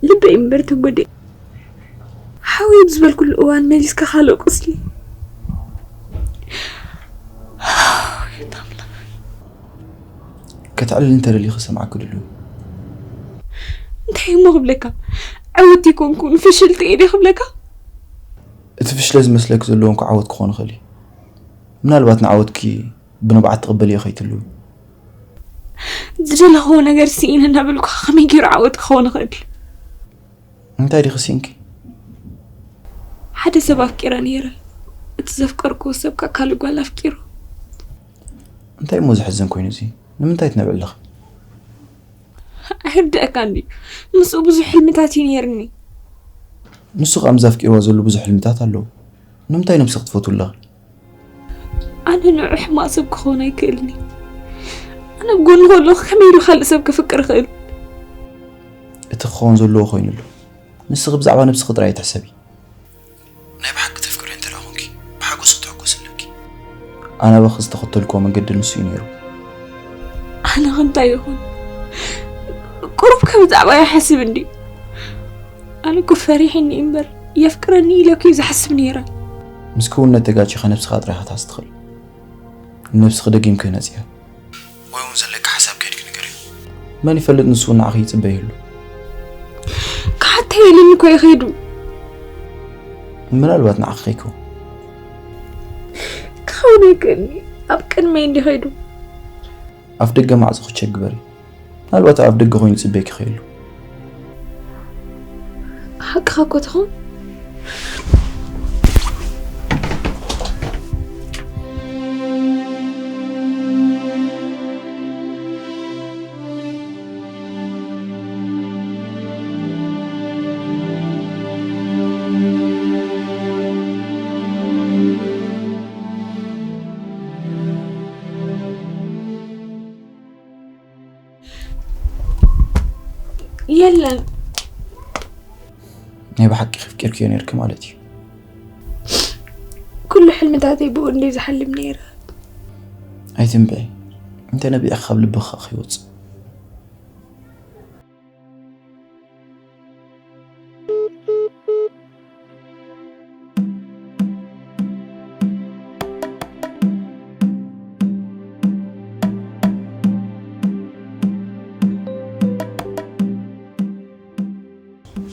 ልበይ እምበር ተጎድኤ። ሓወይ ኣብ ዝበልኩሉ እዋን መሊስካ ካልእ ቁስሊ። ኣቤት ኣምላኽ። ከተዕልል እንተደሊኺ ክሰምዓኪ ድሉው። እንታይ እሞ ክብለካ? ዕውት ይኮንኩን ፍሽልቲ እየ ድየ ክብለካ? እቲ ፍሽለት ዝመስለኪ ዘለዎ እንኳ ዓወት ክኾን ይኽእል እዩ። ምናልባት ንዓወትኪ ብንብዓት ትቕበልዮ ከይትህልዊ። ዝደለኽዎ ነገር ስኢነ እናበልኩ ከመይ ገይሩ ዓወት ክኸውን ይኽእል? እንታይ ዲኺ ስኢንኪ? ሓደ ሰብ ኣፍቂረ ነይረ። እቲ ዘፍቀርክዎ ሰብ ከዓ ካልእ ጓል ኣፍቂሩ። እንታይ እሞ ዘሕዝን ኮይኑ እዚ? ንምንታይ ትነብዒ ኣለኺ? ኣይርድኣካን ድዩ? ምስኡ ብዙሕ ሕልምታት እዩ ነይርኒ። ንሱ ከዓ ምስ ኣፍቂርዋ ዘሎ ብዙሕ ሕልምታት ኣለዎ። ንምንታይ ነብስኺ ትፈትዊ ኣለኺ? ኣነ ንዑ ሕማቕ ሰብ ክኸውን ኣይክእልኒ። ኣነ ኣብ ጎኑ ከለኹ ከመይ ኢሉ ካልእ ሰብ ከፍቅር ይኽእል? እቲ ክኸውን ዘለዎ ኮይኑ ኣሎ። ንስኺ ብዛዕባ ነብስኺ ጥራይ ኣይትሕሰቢ። ናይ ብሓቂ ተፍቅርዮ እንተ ደኣ ኾንኪ፣ ብሓጎስ ክትሕጎሲ ኣለኪ። ኣነ ኣባኺ ዝተኸተልክዎ መንገዲ ንሱ እዩ ነይሩ። ኣነ ኸ እንታይ ይኹን? ቁሩብ ከ ብዛዕባ ይሓስብ እንድዩ? ኣነ እኮ ፈሪሕኒ እምበር፣ የፍቅረኒ ኢለ እኮ ዝሓስብ ነይረ። ምስ ክውንነት ተጋጪኻ ነብስኻ ጥራይ ኢኻ ክትሃሲ ትኽእል። ንነብስኺ ደጊምኪ ህነጽያ። ወይ እውን ዘለኪ ሓሳብ ከይድኪ ንገርዮ። መን ይፈልጥ ንሱ እውን ንዓኺ ይጽበ ይህሉ። ክሓተይ ኢሉኒ እኮ እዩ ከይዱ። ምናልባት ንዓኺ ከይከውን። ክኸውን ኣይክእልኒ። ኣብ ቅድመይ እንዲ ከይዱ። ኣፍ ደገ ማዕጾ ክቸክ ግበሪ። ምናልባት ኣብ ኣፍ ደገ ኮይኑ ይጽበየኪ ይኽእል እዩ። ሓቅኻ እኮ ትኸውን። የለን። ናይ ብሓቂ ከፍቂርክዮ ነይርኪ ማለት እዩ። ኩሉ ሕልምታተይ ብኡ እንደ ዝሓልም ነይረ። ኣይትንብዒ። እንተ ነቢዕኺ ካብ ልብኺ ከይወጽእ።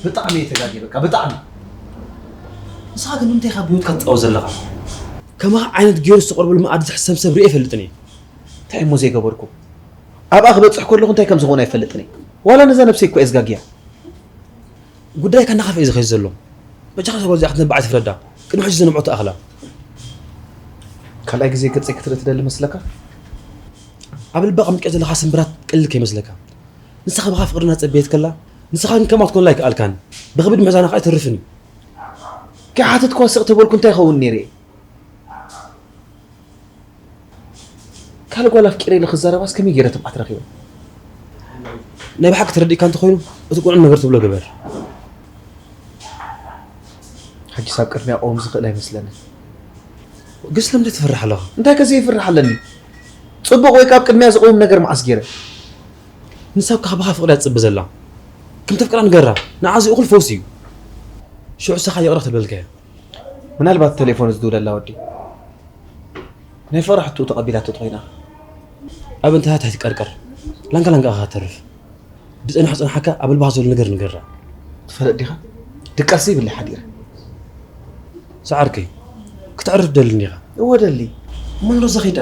ብጣዕሚ እየ ተጋግየ፣ በቃ ብጣዕሚ። ንስኻ ግን ንምንታይ ኢኻ ብህይወትካ ትጻወት ዘለኻ? ከማኻ ዓይነት ገይሩ ዝተቐርበሉ መኣዲ ዝሕሰብ ሰብ ርእየ ኣይፈልጥን እየ። እንታይ እሞ ዘይገበርኩ? ኣብኣ ክበጽሕ ከለኹ እንታይ ከም ዝኾነ ኣይፈልጥን እየ። ዋላ ነዛ ነብሰይ እኮ እየ ዝጋግያ። ጉዳይካ እናኸፍአ እዩ ዝኸይድ ዘሎ። በጃኻ እዛ ጓል እዚኣ ክትነብዓ ትፍረዳ። ቅድሚ ሕጂ ዘነብዖ ትኣኽላ። ካልኣይ ግዜ ገጸይ ክትርኢ ትደሊ መስለካ? ኣብ ልባ ኣቐሚጥካዮ ዘለኻ ስምብራት ቀሊል ከይመስለካ። ንሳ ከማኻ ፍቕሪ እናጸበየት ከላ፣ ንስኻ ግን ከምኣ ክትኮንላ ኣይከኣልካን። ብኽብድ ምሕዛና ከኣ ኣይተርፍን እዩ። ከይሓተትኳ ስቕ ተበልኩ እንታይ ይኸውን ነይረ? ካልእ ጓል ኣፍቂረ ኢለ ክዛረባስ ከመይ ገይረ ትብዓት ረኺበ? ናይ ብሓቂ ተረዲእካ እንተኾይኑ፣ እቲ ቅኑዕ ነገር ትብሎ ግበር። ሕጂስ ኣብ ቅድሚያ ክቆም ዝኽእል ኣይመስለንን። ግን ስለምንታይ ትፈርሕ ኣለኻ? እንታይ ከ ዘይፍርሕ ኣለኒ? ጽቡቕ ወይ ካብ ቅድሚያ ዝቐውም ነገር መዓስ ገይረ? ንሳ እኮ ካባኻ ፍቕሪ እያ ትጽበ ዘላ። ከም ተፍቅራ ንገራ። ንዓ እዚ እኹል ፈውሲ እዩ። ሽዑ ንስኻ ይቕረ ክትብለልካ እያ። ምናልባት ተሌፎን ዝድውለላ ወዲ ናይ ፍቕሪ ሕቶኡ ተቐቢላቶ ተኾይና። ኣብ እንታታት ኣይትቀርቀር። ላንጋ ላንጋ ኢኻ ትተርፍ። ብጸኒሑ ጸንሓካ ኣብ ልብኻ ዘሎ ነገር ንገራ። ትፈልጥ ዲኻ? ድቃስ ዘይብለይ ሓዲረ። ሰዓርከይ፣ ክትዕርፍ ደሊ እንዲኻ? እወ ደሊ። እሞ ንሮዛ ኺዳ።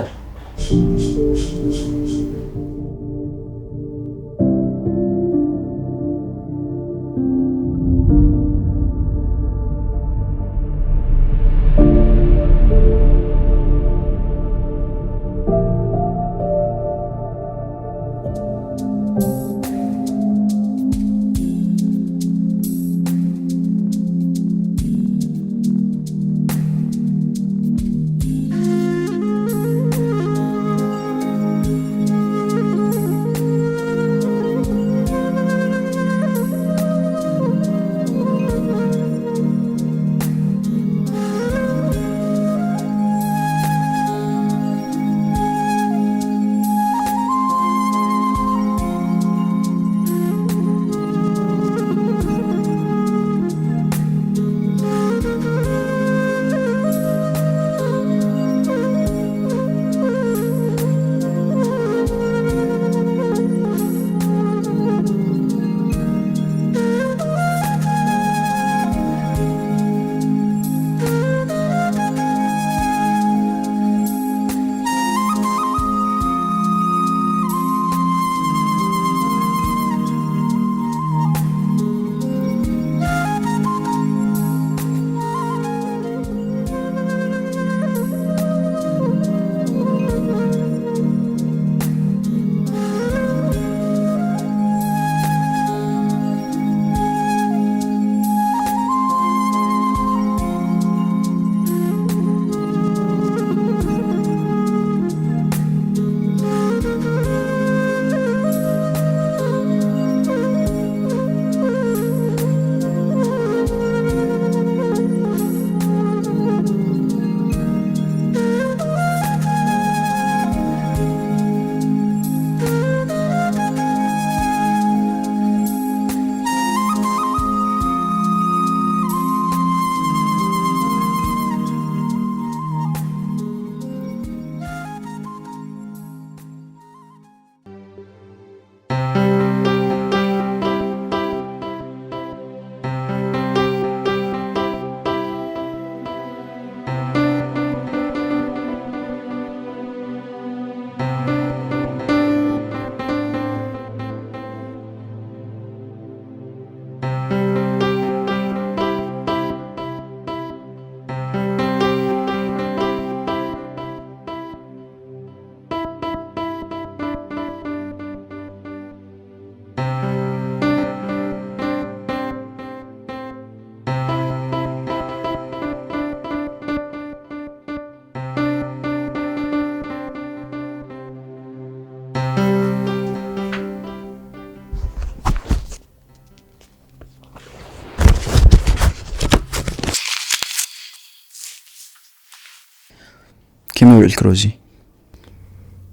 ከመይ ውዒልኪ ሮዚ?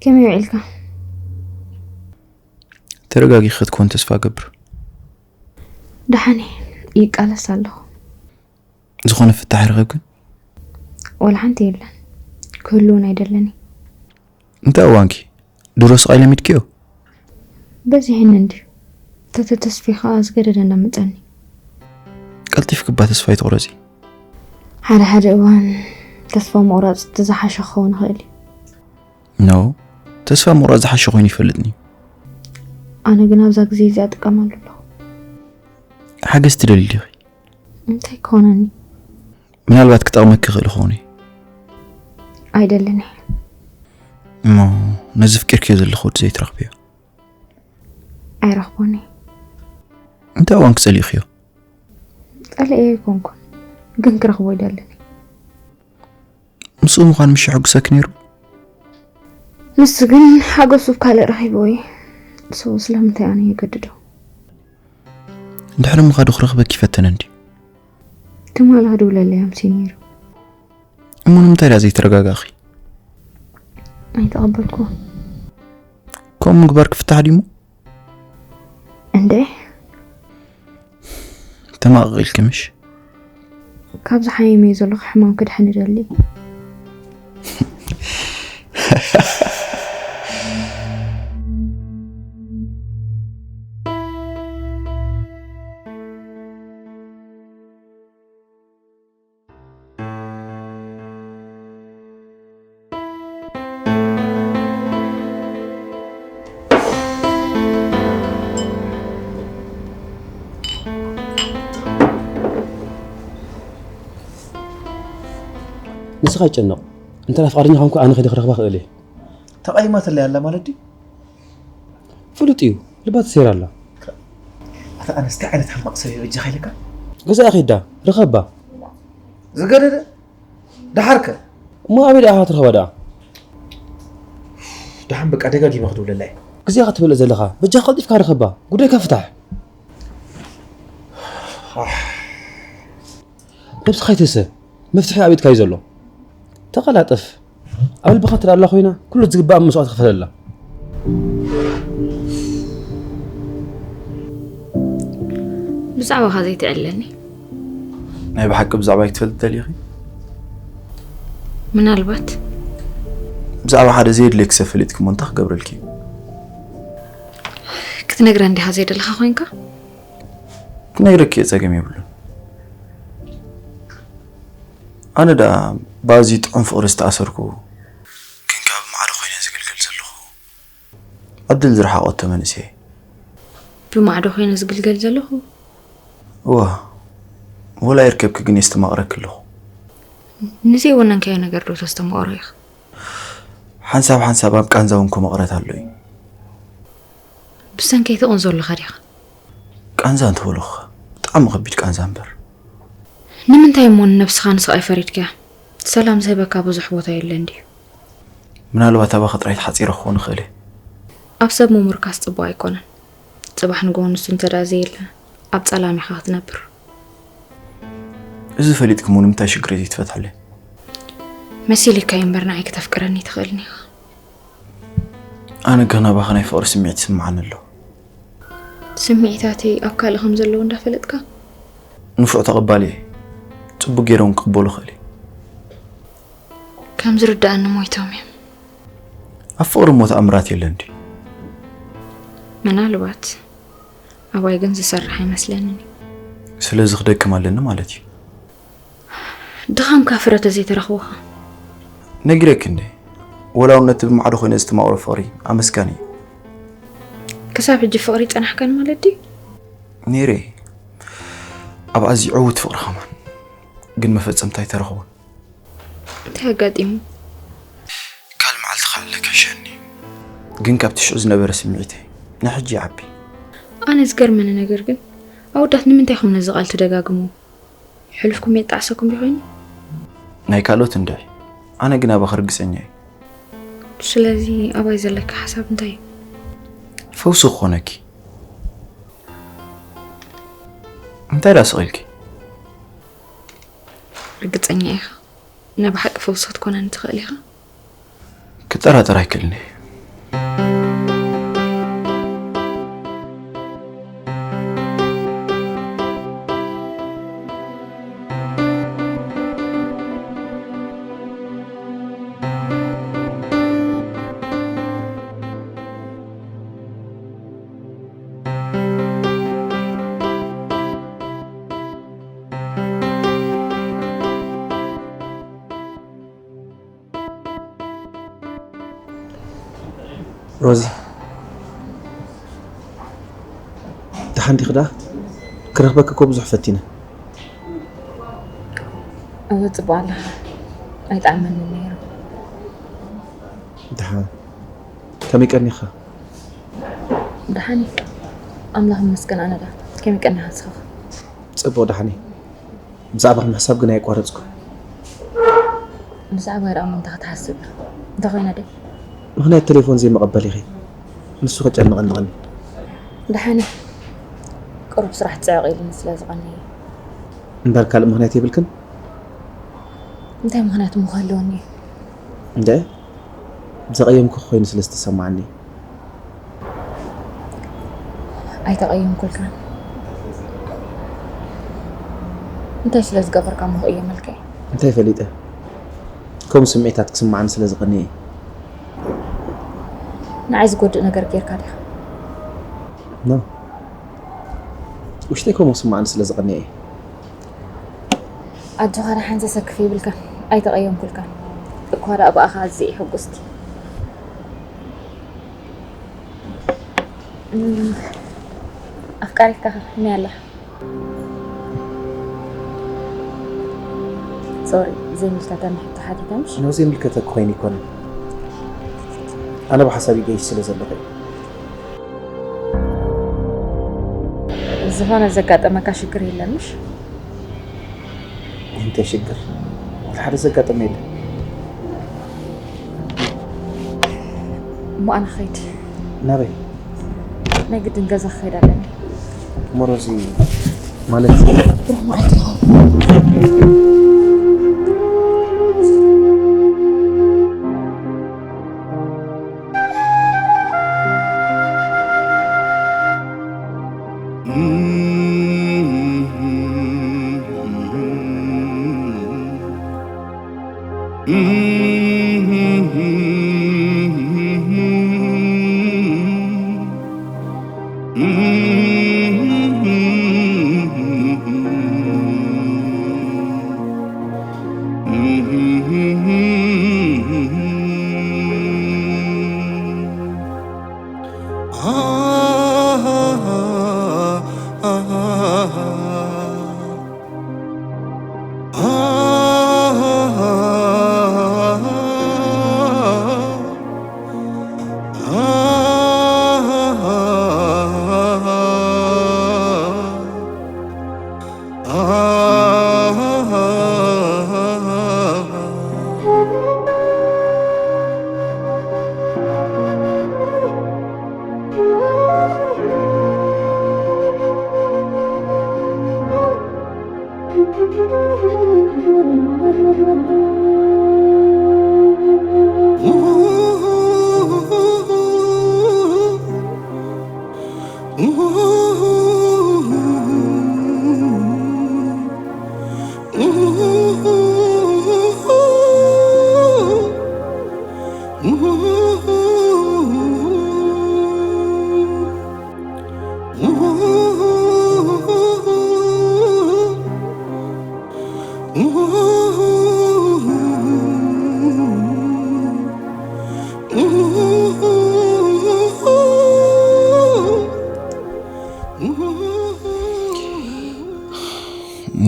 ከመይ ውዒልካ? ተረጋጊኺ ክትኮን ተስፋ እገብር። ደሓን እየ፣ ይቃለስ ኣለኹ። ዝኾነ ፍታሕ ረኺብክን? ወላ ሓንቲ የለን። ክህሉ እውን ኣይደለኒ። እንታይ እዋንኪ? ድሮ ስቓይ ለሚድክዮ? በዚሕኒ እንድዩ። ተተተስፊ ኸኣ ዝገደደ እንዳመጸኒ። ቀልጢፍኪ እባ ተስፋ ኣይትቑረጺ። ሓደ ሓደ እዋን ተስፋ ምቑራጽ እቲ ዝሓሸ ክኸውን ይኽእል እዩ። ኖ፣ ተስፋ ምቑራጽ ዝሓሸ ኮይኑ ይፈልጥኒ። ኣነ ግን ኣብዛ ግዜ እዚኣ እጥቀመሉ ኣለኹ። ሓገዝ ትደሊ ዲኺ? እንታይ ክኾነኒ? ምናልባት ክጠቕመኪ ይኽእል ይኸውን እዩ። ኣይደልን እየ። እሞ ነዚ ፍቂርክዮ ዘለኹ ወዲ ዘይትረኽብዮ? ኣይረኽቦን እየ። እንታይ እዋን ክጸሊእኽዮ? ጸሊኤ ኣይኮንኩን፣ ግን ክረኽቦ ኣይደልን እየ። ምስኡ ምዃን ምሽ የሐጉሰኪ ነይሩ? ንሱ ግን ሓጎሱ ኣብ ካልእ ረኺብዎ እዩ። ንሱ ስለምንታይ ኣነ የገድዶ? ድሕሪ ምኻዱ ክረኽበኪ ይፈተነ እንድዩ። ትማሊ ክድውለለይ ኣምስዩ ነይሩ። እሞ ንምንታይ ደኣ ዘይተረጋጋእኺ? ኣይተቐበልኩ። ከምኡ ምግባር ክፍታሕ ድዩ እሞ? እንዴ? ተማቕቒልኪ ምሽ? ካብዚ ሓሚመ ዘለኹ ሕማም ክድሕን እደሊ። ንስኻ ኣይጨነቕ። እንተ ፍቓደኛ ኮንኩ ኣነ ከይደ ክረኽባ ክእል እየ። ተቐይማትለይ ኣላ ማለት ድዩ? ፍሉጥ እዩ። ልባ ተሰይራ ኣላ። ኣታ ኣነስ እንታይ ዓይነት ሕማቕ ሰብ እየ በጃኻ ኢለካ? ገዛኣ ኸይዳ ርኸባ። ዝገደደ ደሓርከ? እሞ ኣበይ ደኣ ትረኽባ ደኣ? ደሓን በቃ ደጋጊመ ክድውለላ እየ። ግዜኻ ትበልዕ ዘለኻ። በጃኻ ቀልጢፍካ ርኸባ። ጉዳይካ ፍታሕ። ነብስኻ ኣይትህሰ። መፍትሒ ኣብ ኢድካ እዩ ዘሎ። ተቐላጠፍ። ኣብ ልብኻ ትደኣ ኣላ ኮይና፣ ኩሉ ዝግባእ መስዋእቲ ክፈለላ። ብዛዕባኻ ዘይትዕለኒ። ናይ ብሓቂ ብዛዕባይ ክትፈልጢ ደሊኺ? ምናልባት። ብዛዕባ ሓደ ዘየድልየኪ ሰብ ፈሊጥኪ እሞ እንታይ ክገብረልኪ እዩ? ክትነግረኒ ዲኻ ዘይደለኻ ኮይንካ? ክነግረኪ እየ፣ ጸገም የብሉን። ኣነ ደኣ ብኣዝዩ ጥዑም ፍቕሪ ዝተኣሰርኩ፣ ግን ከኣ ብማዕዶ ኮይነ ዝግልገል ዘለኹ ዕድል ዝረሓቖቶ መንእሰይ። ብማዕዶ ኮይነ ዝግልገል ዘለኹ? እዋ፣ ወላ ይርከብኪ ግን የስተማቕረኪ ኣለኹ። ንዘይወነንካዮ ነገር ዶ ተስተማቕሮ ኢኻ? ሓንሳብ ሓንሳብ ኣብ ቃንዛ እውን ኮ መቕረት ኣሎ እዩ። ብሰንከይ ትቕንዞ ኣለኻ ዲኻ? ቃንዛ እንተበልኹ፣ ብጣዕሚ ከቢድ ቃንዛ እምበር። ንምንታይ እሞ ንነብስኻ ንስቓይ ፈሪድካያ? ሰላም ዝህበካ ብዙሕ ቦታ የለን ድዩ? ምናልባት ኣባኻ ጥራይ ተሓጺረ ክኾን እኽእል እየ። ኣብ ሰብ ምሙርካስ ጽቡቕ ኣይኮነን። ጽባሕ ንግሆ ንሱ እንተ ደኣ ዘየለ፣ ኣብ ጸላም ኢኻ ክትነብር። እዚ ፈሊጥኪ እሞ ንምንታይ ሽግረይ ዘይትፈትሕለይ? መሲልካዮ እምበር ንዓይ ክተፍቅረኒ ኣይትኽእልን ኢኻ። ኣነ ግን ኣባኻ ናይ ፍቕሪ ስምዒት ይስምዓኒ ኣሎ። ስምዒታተይ ኣብ ካልእ ከም ዘለዉ እንዳፈለጥካ? ንፉዕ ተቐባሊ እየ። ጽቡቕ ገይረ እውን ክቕበሎ እኽእል እየ። ከም ዝርድኣኒ ሞይቶም እዮም። ኣብ ፍቕሪ እሞ ተኣምራት የለን ድዩ? ምናልባት። ኣባይ ግን ዝሰርሕ ኣይመስለንን እዩ። ስለዚ ክደክም ኣለኒ ማለት እዩ። ድኻምካ ፍረ ተዘይተረኽቦ ኸ? ነጊረኪ እንደ፣ ወላ እውን ነቲ ብማዕዶ ኮይነ ዝተማቕሮ ፍቕሪ ኣመስጋኒ እዩ። ክሳብ ሕጂ ፍቕሪ ይጸናሕካን ማለት ድዩ? ነይረ። ኣብ ኣዝዩ ዕዉት ፍቕሪ ኸማን። ግን መፈጸምታ ኣይተረኽቦን። እንታይ ኣጋጢሙ? ካልእ መዓልቲ ክሕለካ ይሸኒ። ግን ካብቲ ሽዑ ዝነበረ ስምዒተይ ንሕጂ ይዓቢ። ኣነ ዝገርመኒ ነገር ግን ኣወዳት ንምንታይ ኢኹም ነዚ ቃል ትደጋግሙ? ሕሉፍኩም የጣዕሰኩም ዶ ኮይኑ? ናይ ካልኦት እንድዒ፣ ኣነ ግን ኣባኺ ርግጸኛ እየ። ስለዚ ኣባይ ዘለኪ ሓሳብ እንታይ እዩ? ፈውሲ ክኾነኪ። እንታይ ደኣ ስቕ ኢልኪ? ርግጸኛ ኢኻ? ናይ ብሓቂ ፈውሲ ክትኮነኒ ትኽእል ኢኻ? ክጠራጠር ኣይክእልን እየ። ሮዚ፣ ደሓን ዲኺ ደኣ? ክረኽበኪ እኮ ብዙሕ ፈቲነ። እወ፣ ጽቡቕ ኣለኻ። ኣይጠዓመንን ነይሩ። ደሓን። ከመይ ቀኒኻ? ደሓን እየ። ኣምላኽ ይመስገን፣ ኣነ ደኣ። ከመይ ቀኒኻ ንስኻ? ጽቡቕ፣ ደሓን እየ። ብዛዕባኺ ምሕሳብ ግን ኣየቋረጽኩን። ብዛዕባይ ደኣ እሞ እንታይ ክትሓስብ? እንታይ ኮይነ ድየ? ምኽንያት ቴሌፎን ዘይምቕባል ኢኺ። ንሱ ከጨንቐኒ ቀኒ። ደሓን እየ። ቁሩብ ስራሕ ጽዕቕ ኢሉኒ ስለ ዝቐነየ። እምበር ካልእ ምኽንያት የብልክን? እንታይ ምኽንያት እሞ ክህልወኒ እዩ? እንደ ዘቐየምኩ ኮይኑ ስለ ዝተሰማዓኒ። ኣይተቐየምኩልካን። እንታይ ስለ ዝገበርካ እሞ ክቕየመልካ እየ? እንታይ ፈሊጠ? ከምኡ ስምዒታት ክስምዓኒ ስለ ዝቐነየ። ንዓይ ዝጎድእ ነገር ጌርካ ዲኻ? ኖ። ውሽጠይ ከምኡ ክስምዓኒ ስለ ዝቐነየ እየ። ኣጆኻ፣ ደሓን ዘሰክፍ የብልካን። ኣይተቐየምኩልካን። እኳ ደኣ ብኣኻ ኣዝየ እየ ሕጉስቲ። እም፣ ኣፍቃሪትካ ከ ከመይ ኣላ? ሶሪ፣ ዘይምልከተኒ ሕቶ ሓቲተ ምሽ? ኖ፣ ዘይምልከተኪ ኮይኑ ኣይኮነን። ኣነ ብሓሳብ ይገይሽ ስለ ዘለኹ እየ። ዝኾነ ዘጋጠመካ ሽግር የለን ምሽ? እንታይ ሽግር? ወላ ሓደ ዘጋጠመ የለን። እሞ ኣነ ክኸይድ። ናበይ? ናይ ግድን ገዛ ክኸይድ ኣለኒ። እሞ ሮዚ፣ ማለት ብሩህ መዓልቲ ይኸውን።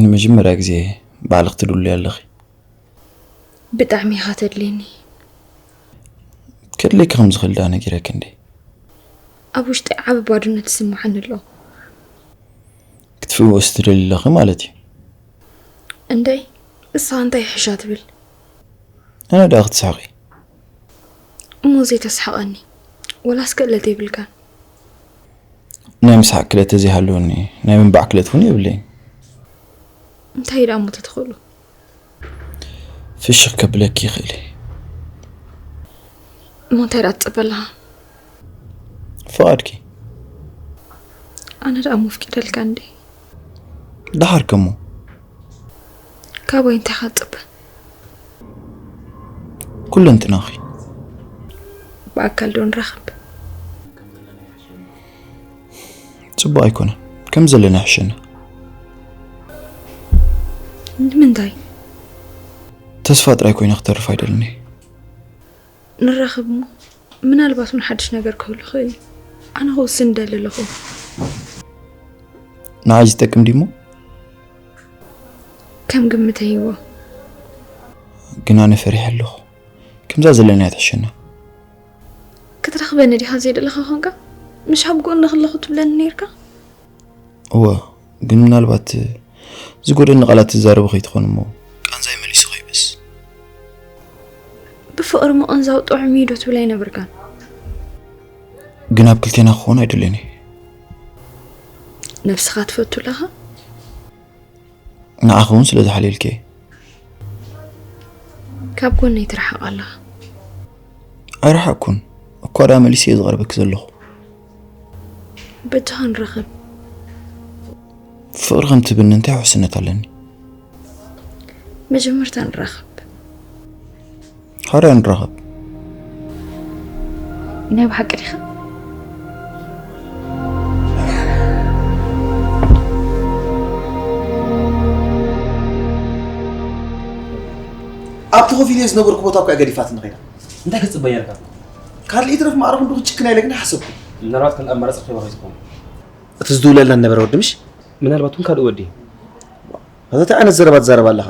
ንመጀመርያ ግዜ ባዕልኺ ትድውልያ ኣለኺ። ብጣዕሚ ኢኻ ተድልየኒ። ከድልየኪ ከም ዝኽእል ደኣ ነጊረኪ እንዴ? ኣብ ውሽጠይ ዓቢ ባዶነት ይስምዓኒ ኣሎ። ክትፍውሲ ትደልዪ ኣለኺ ማለት እዩ። እንደይ፣ እሳ እንታይ ይሕሻ ትብል? ኣነ ደኣ ክትስሕቂ። እሞ ዘይተስሕቐኒ፣ ወላስ ክእለት የብልካን? ናይ ምስሓቕ ክእለት ተዘይሃለወኒ፣ ናይ ምንባዕ ክእለት እውን የብለይን። እንታይ ደኣ እሞ ተትኽእሉ? ፍሽኽ ከብለኪ ይኽእል እየ። እሞ እንታይ ደኣ ትጽበ ኣለኻ? ፍቓድኪ። ኣነ ደኣ እሞ ኣፍቂደልካ እንዴ? ደሓር ከሞ? ካባይ እንታይ ኢኻ ትጽበ? ኩለንትናኺ። ብኣካል ዶ ንራኸብ? ጽቡቕ ኣይኮነን። ከም ዘለና ይሕሸና። ንምንታይ? ተስፋ ጥራይ ኮይነ ክተርፍ ኣይደልን እየ። ንራኸብ እሞ። ምናልባት እውን ሓድሽ ነገር ክህሉ ይኽእል እዩ። ኣነ ክውስን እደሊ ኣለኹ። ንዓይ ዝጠቅም ድሞ? ከም ግምተይ እዎ። ግን ኣነ ፈሪሐ ኣለኹ። ከምዛ ዘለና እያ ትሕሸና። ክትረኽበኒ ዲኻ ዘይደለኻ ኾንካ? ምሽ ኣብ ጎንኺ ኣለኹ ትብለኒ ነይርካ? እወ፣ ግን ምናልባት ዝጎደኒ ቃላት ትዛረቡ ከይትኾኑ እሞ ቃንዛይ መሊሱ ከይብስ። ብፍቕሪ ምቕንዛው ጥዑም እዩ ዶ ትብል ኣይነበርካን? ግን ኣብ ክልቴና ክኸውን ኣይደልን እየ። ነብስኻ ትፈቱ ኣለኻ? ንዓኺ እውን ስለ ዝሓልየልኪ እየ። ካብ ጎነይ ትርሓቕ ኣለኻ። ኣይረሓቕኩን። እኳ ደኣ መሊሰ እየ ዝቐርበኪ ዘለኹ። በጃኻ ንራኸብ። ፍቕሪ ከም ትብኒ እንታይ ውሕስነት ኣለኒ? መጀመርታ ንራኸብ። ሓራይ ንራኸብ። ናይ ብሓቂ ዲኻ? ኣብቲ ኮፍ ኢለ ዝነበርኩ ቦታ እኮ እያ ገዲፋትኒ ኸይዳ። እንታይ ክትጽበ ነርካ? ካልእ ይትረፍ ማዕረ ክንዱ ክጭክና ኢለ ግን ሓሰብኩ። ምናልባት ካልእ ኣማራጺ ረኺባ ከይትኸውን። እቲ ዝድውለልና ዝነበረ ወዲ ምሽ? ምናልባት እውን ካልእ ወዲ። እዚ እንታይ ዓይነት ዘረባ ትዛረብ ኣለኻ?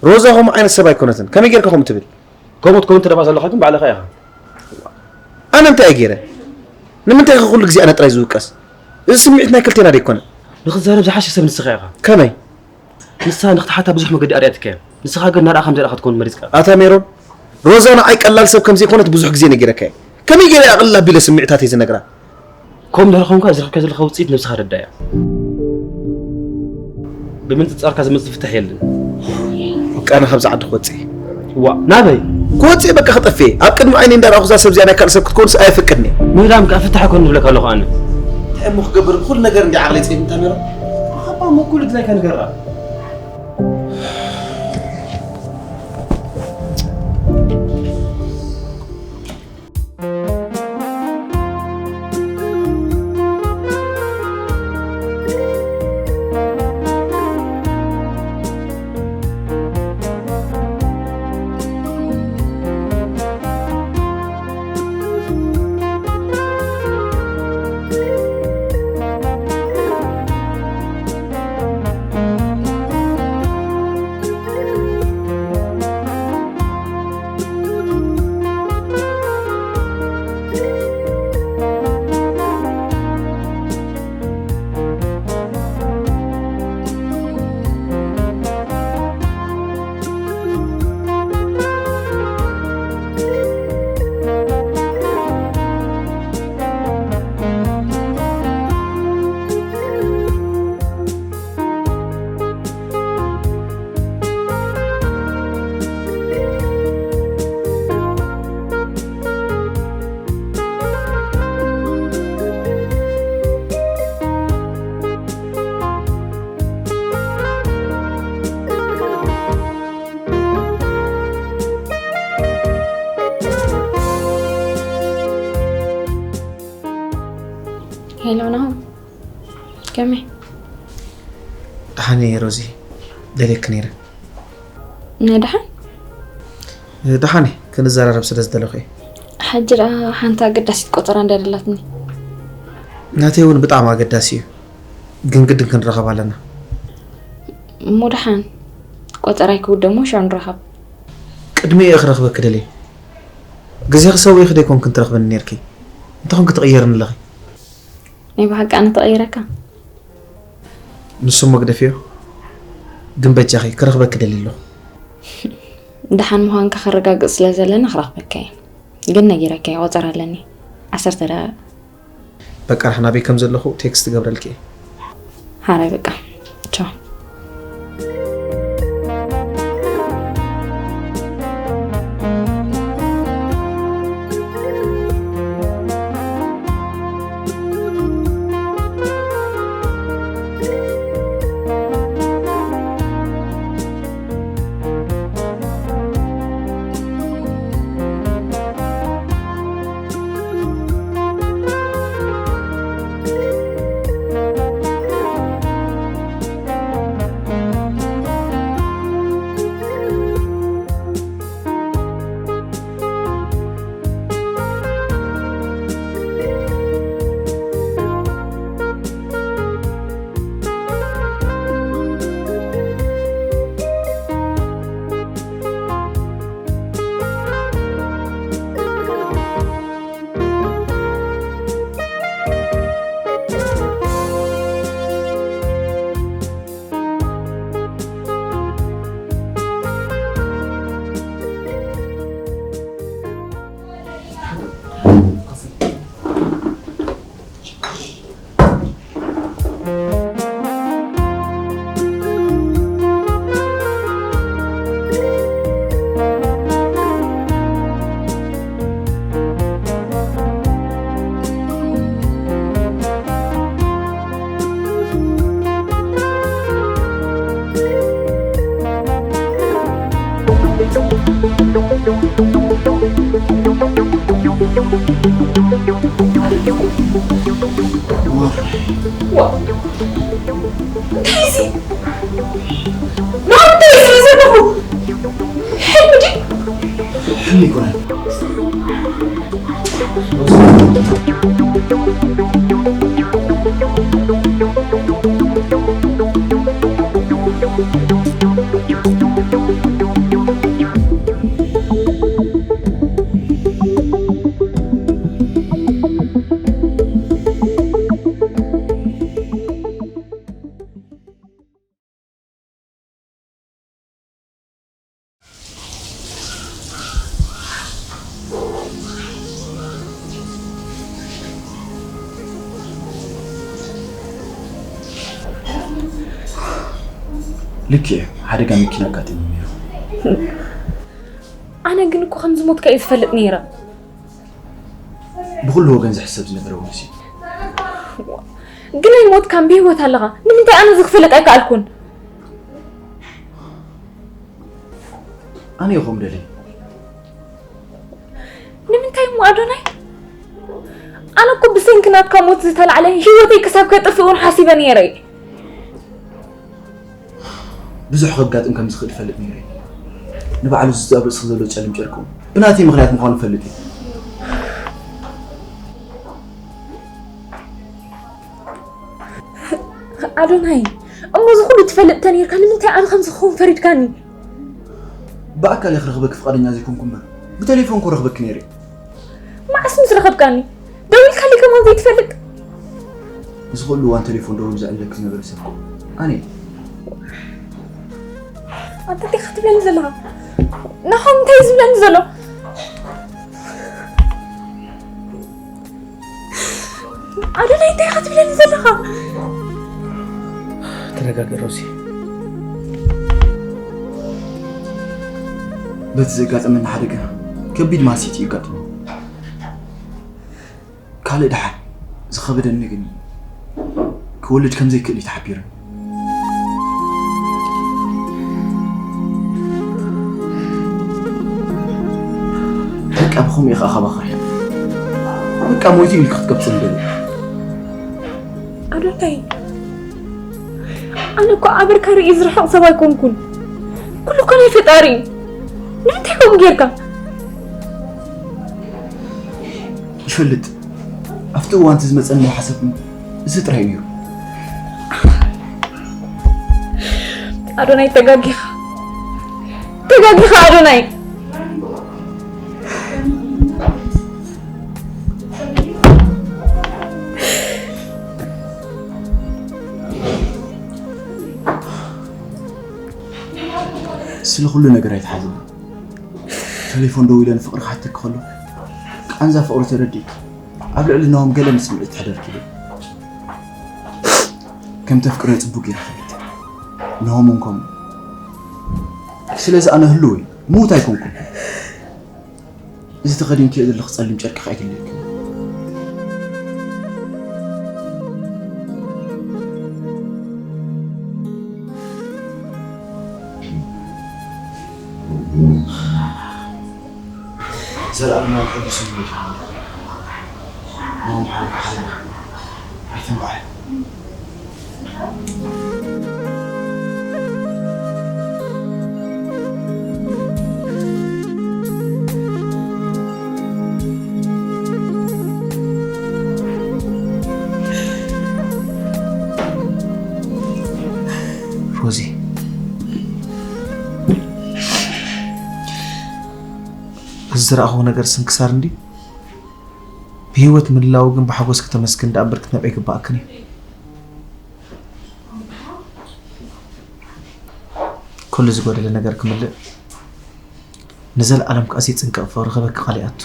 ሮዛ ከምኡ ዓይነት ሰብ ኣይኮነትን። ከመይ ጌርካ ከምኡ ትብል? ከምኡ ትከውን ትደፋ ዘለኻ ግን ባዕልኻ ኢኻ። ኣነ እንታይ እየ ገይረ? ንምንታይ ኢኻ ኩሉ ግዜ ኣነ ጥራይ ዝውቀስ? እዚ ስምዒት ናይ ክልቴና ዶ ኣይኮነን? ንኽትዛረብ ዝሓሸ ሰብ ንስኻ ኢኻ። ከመይ? ንሳ ንኽትሓታ ብዙሕ መገዲ ኣርኣያትካ እያ። ንስኻ ግን ናርኣ ከም ዘርኣ ክትከውን መሪጽካ። ኣታ ሜሮን፣ ሮዛ ንዓይ ቀላል ሰብ ከም ዘይኮነት ብዙሕ ግዜ ነጊረካ እየ። ከመይ ገይረ እየ ኣቕልል ኣቢለ ስምዒታተይ ዝነግራ? ከምኡ እንድሕር ኾንካ፣ እዚ ረኺብካዮ ዘለኻ ውጽኢት ነብስኻ ረዳእ እያ። ብምንጽጻርካ ዝመጽእ ፍታሕ የለን። በቃ፣ ኣነ ካብዛ ዓዲ ክወጽእ እየ። ዋእ፣ ናበይ? ክወጽእ እየ፣ በቃ፣ ክጠፍእ እየ። ኣብ ቅድሚ ዓይነይ እንዳረኣኹ እዛ ሰብ እዚኣ ናይ ካልእ ሰብ ክትከውንስ ኣየፍቅድን እየ። ምህዳም ከኣ ፍታሕ ኣይኮነን እብለካ ኣለኹ ኣነ። እንታይ እሞ ክገብር? ብኹሉ ነገር እንዲ ዓቕለይ ጸይሙ እንታ ሜሮን? ኣባ መኩሉ ድላይካ ንገራ። ሄሎ ናሆም፣ ከመይ? ደሓን እየ ሮዚ፣ ደልየኪ ነይረ። ናይ ደሓን? ደሓን እየ፣ ክንዘራረብ ስለ ዝደለኹ እየ። ሕጂ ደኣ ሓንቲ ኣገዳሲት ቆጸራ እንድያ ደላትኒ። ናተይ እውን ብጣዕሚ ኣገዳሲ እዩ፣ ግን ግድን ክንራኸብ ኣለና። እሞ ደሓን ቆጸራይ ክውደእ እሞ ሽዑ ንራኸብ። ቅድሚ እየ ክረኽበኪ ደልየ። ግዜኺ ሰዊእኺ ዶ ኣይኮንክን ትረኽብኒ ነይርኪ? እንታይ ኮንኪ ትቕየርኒ ኣለኺ? ናይ ብሓቂ ኣነ ተቐይረካ? ንሱ እሞ ግደፍዮ። ግን በጃኺ ክረኽበኪ ደልየ ኣለኹ። ደሓን ምዃንካ ከረጋግጽ ስለ ዘለኒ ክረኽበካ እየ። ግን ነጊረካ እየ፣ ቆጸራ ኣለኒ። ዓሰርተ ደቂቕ። በቃ፣ ርሓ ናበይ ከም ዘለኹ ቴክስት እገብረልኪ እየ። ሓራይ በቃ። ቻው። ዋ፣ እንታይ እዚ? ኖ፣ እንታይ እዚ ዘለኹ? ሕልሚ ድዩ? ሕልሚ ኣይኮነን። ልክዕ እዩ፣ ሓደጋ መኪና ኣጋጢሙ ነይሩ። ኣነ ግን እኮ ከም ዝሞትካ እየ ዝፈልጥ ነይረ። ብኹሉ ወገን ዝሕሰብ ዝነበረ ወንስ እዩ። ግን ኣይሞትካን፣ ብህይወት ኣለኻ። ንምንታይ ኣነ እዚ ክፈልጥ ኣይከኣልኩን? ኣነ ይኹም ደለይ። ንምንታይ እሞ ኣዶናይ? ኣነ እኮ ብሰንኪ ናትካ ሞት ዝተላዕለ ህይወተይ ክሳብ ከጥፍእ እውን ሓሲበ ነይረ። ብዙሕ ከጋጥም ከም ዝኽእል እፈልጥ ነይረ። ንባዕሉ ዝዛብ ርእስኺ ዘሎ ጨልም ጨርቂ እውን ብናተይ ምኽንያት ምዃኑ እፈልጥ እየ። ኣዶናይ፣ እሞ እዚ ኩሉ ትፈልጥ ተነይርካ ንምንታይ ኣነ ከምዚ ክኸውን ፈሪድካኒ? ብኣካል እየ ክረኽበኪ ፍቓደኛ ዘይኮንኩ እምበር፣ ብቴሌፎን እኮ ረኽበኪ ነይረ። መዓስ ምስ ረኸብካኒ? ደዊልካለይ ከማን ዘይትፈልጥ? እዚ ኩሉ እዋን ቴሌፎን ደዊሉ ዘዕልለኪ ዝነበረ ሰብ እኮ ኣነ እየ። ኣንታ እንታይ ክትብለኒ ዘለኻ? ናሆም እንታይ እዩ ዝብለኒ ዘሎ? ኣዶናይ እንታይ ክትብለኒ ዘለኻ? ተረጋጊ ሮዚ። በቲ ዘጋጠመኒ ሓደጋ ከቢድ ማህሲት እዩ ኣጋጢሙ። ካልእ ደሓን ዝኸበደኒ ግን ክወልድ ከም ዘይክእል እዩ ተሓቢሩኒ። በቃ ብኸምኡ ኢኻ ካባኻ ርሒቕ። በቃ ሞይቱ ኢልካ ክትቀብጽ እንደሊ። ኣዶናይ፣ ኣነ እኮ ኣበርካ ርኢ ዝርሕቕ ሰብ ኣይኮንኩን። ኩሉ እኮ ናይ ፈጣሪ እዩ። ንምንታይ ከምኡ ጌርካ? ይፈልጥ። ኣብቲ እዋን እቲ ዝመጸኒ ሓሳብ እዚ ጥራይ እዩ ነይሩ። ኣዶናይ ተጋጊኻ። ተጋጊኻ ኣዶናይ። ስለ ኩሉ ነገር ኣይትሓዝኒ። ቴሌፎን ደዊለ ንፍቕሪ ክሓተኪ ከሎ ቃንዛ ፍቕሪ ተረዲእኪ ኣብ ልዕሊ ናሆም ገለ ምስምዒት ተሕደርኪ ኢለ። ከም ተፍቅርዮ ጽቡቕ ገይረ እፈልጥ። ናሆም እውን ከምኡ። ስለዚ ኣነ ህልው እየ፣ ምዉት ኣይኮንኩን። እዚ ተኸዲንክዮ ዘለኺ ጸሊም ጨርቂ ከኣ ኣይግለየኪ። ዘለኣለማዊ ቅዱስ ይሁን። ናሆም ሓወይ፣ ኣይተንባዕ። ሮዚ፣ እዚ ዝረኣኹዎ ነገር ስንክሳር እንድዩ። ብህይወት ምህላው ግን ብሓጎስ ከተመስግኒ ደኣ እምበር ክትነብዒ ኣይግብኣክን እዩ። ኩሉ ዝጎደለ ነገር ክምልእ፣ ንዘለኣለም ከኣ ዘይጽንቀቕ ፍቕሪ ክህበኪ ቃል ይኣቱ።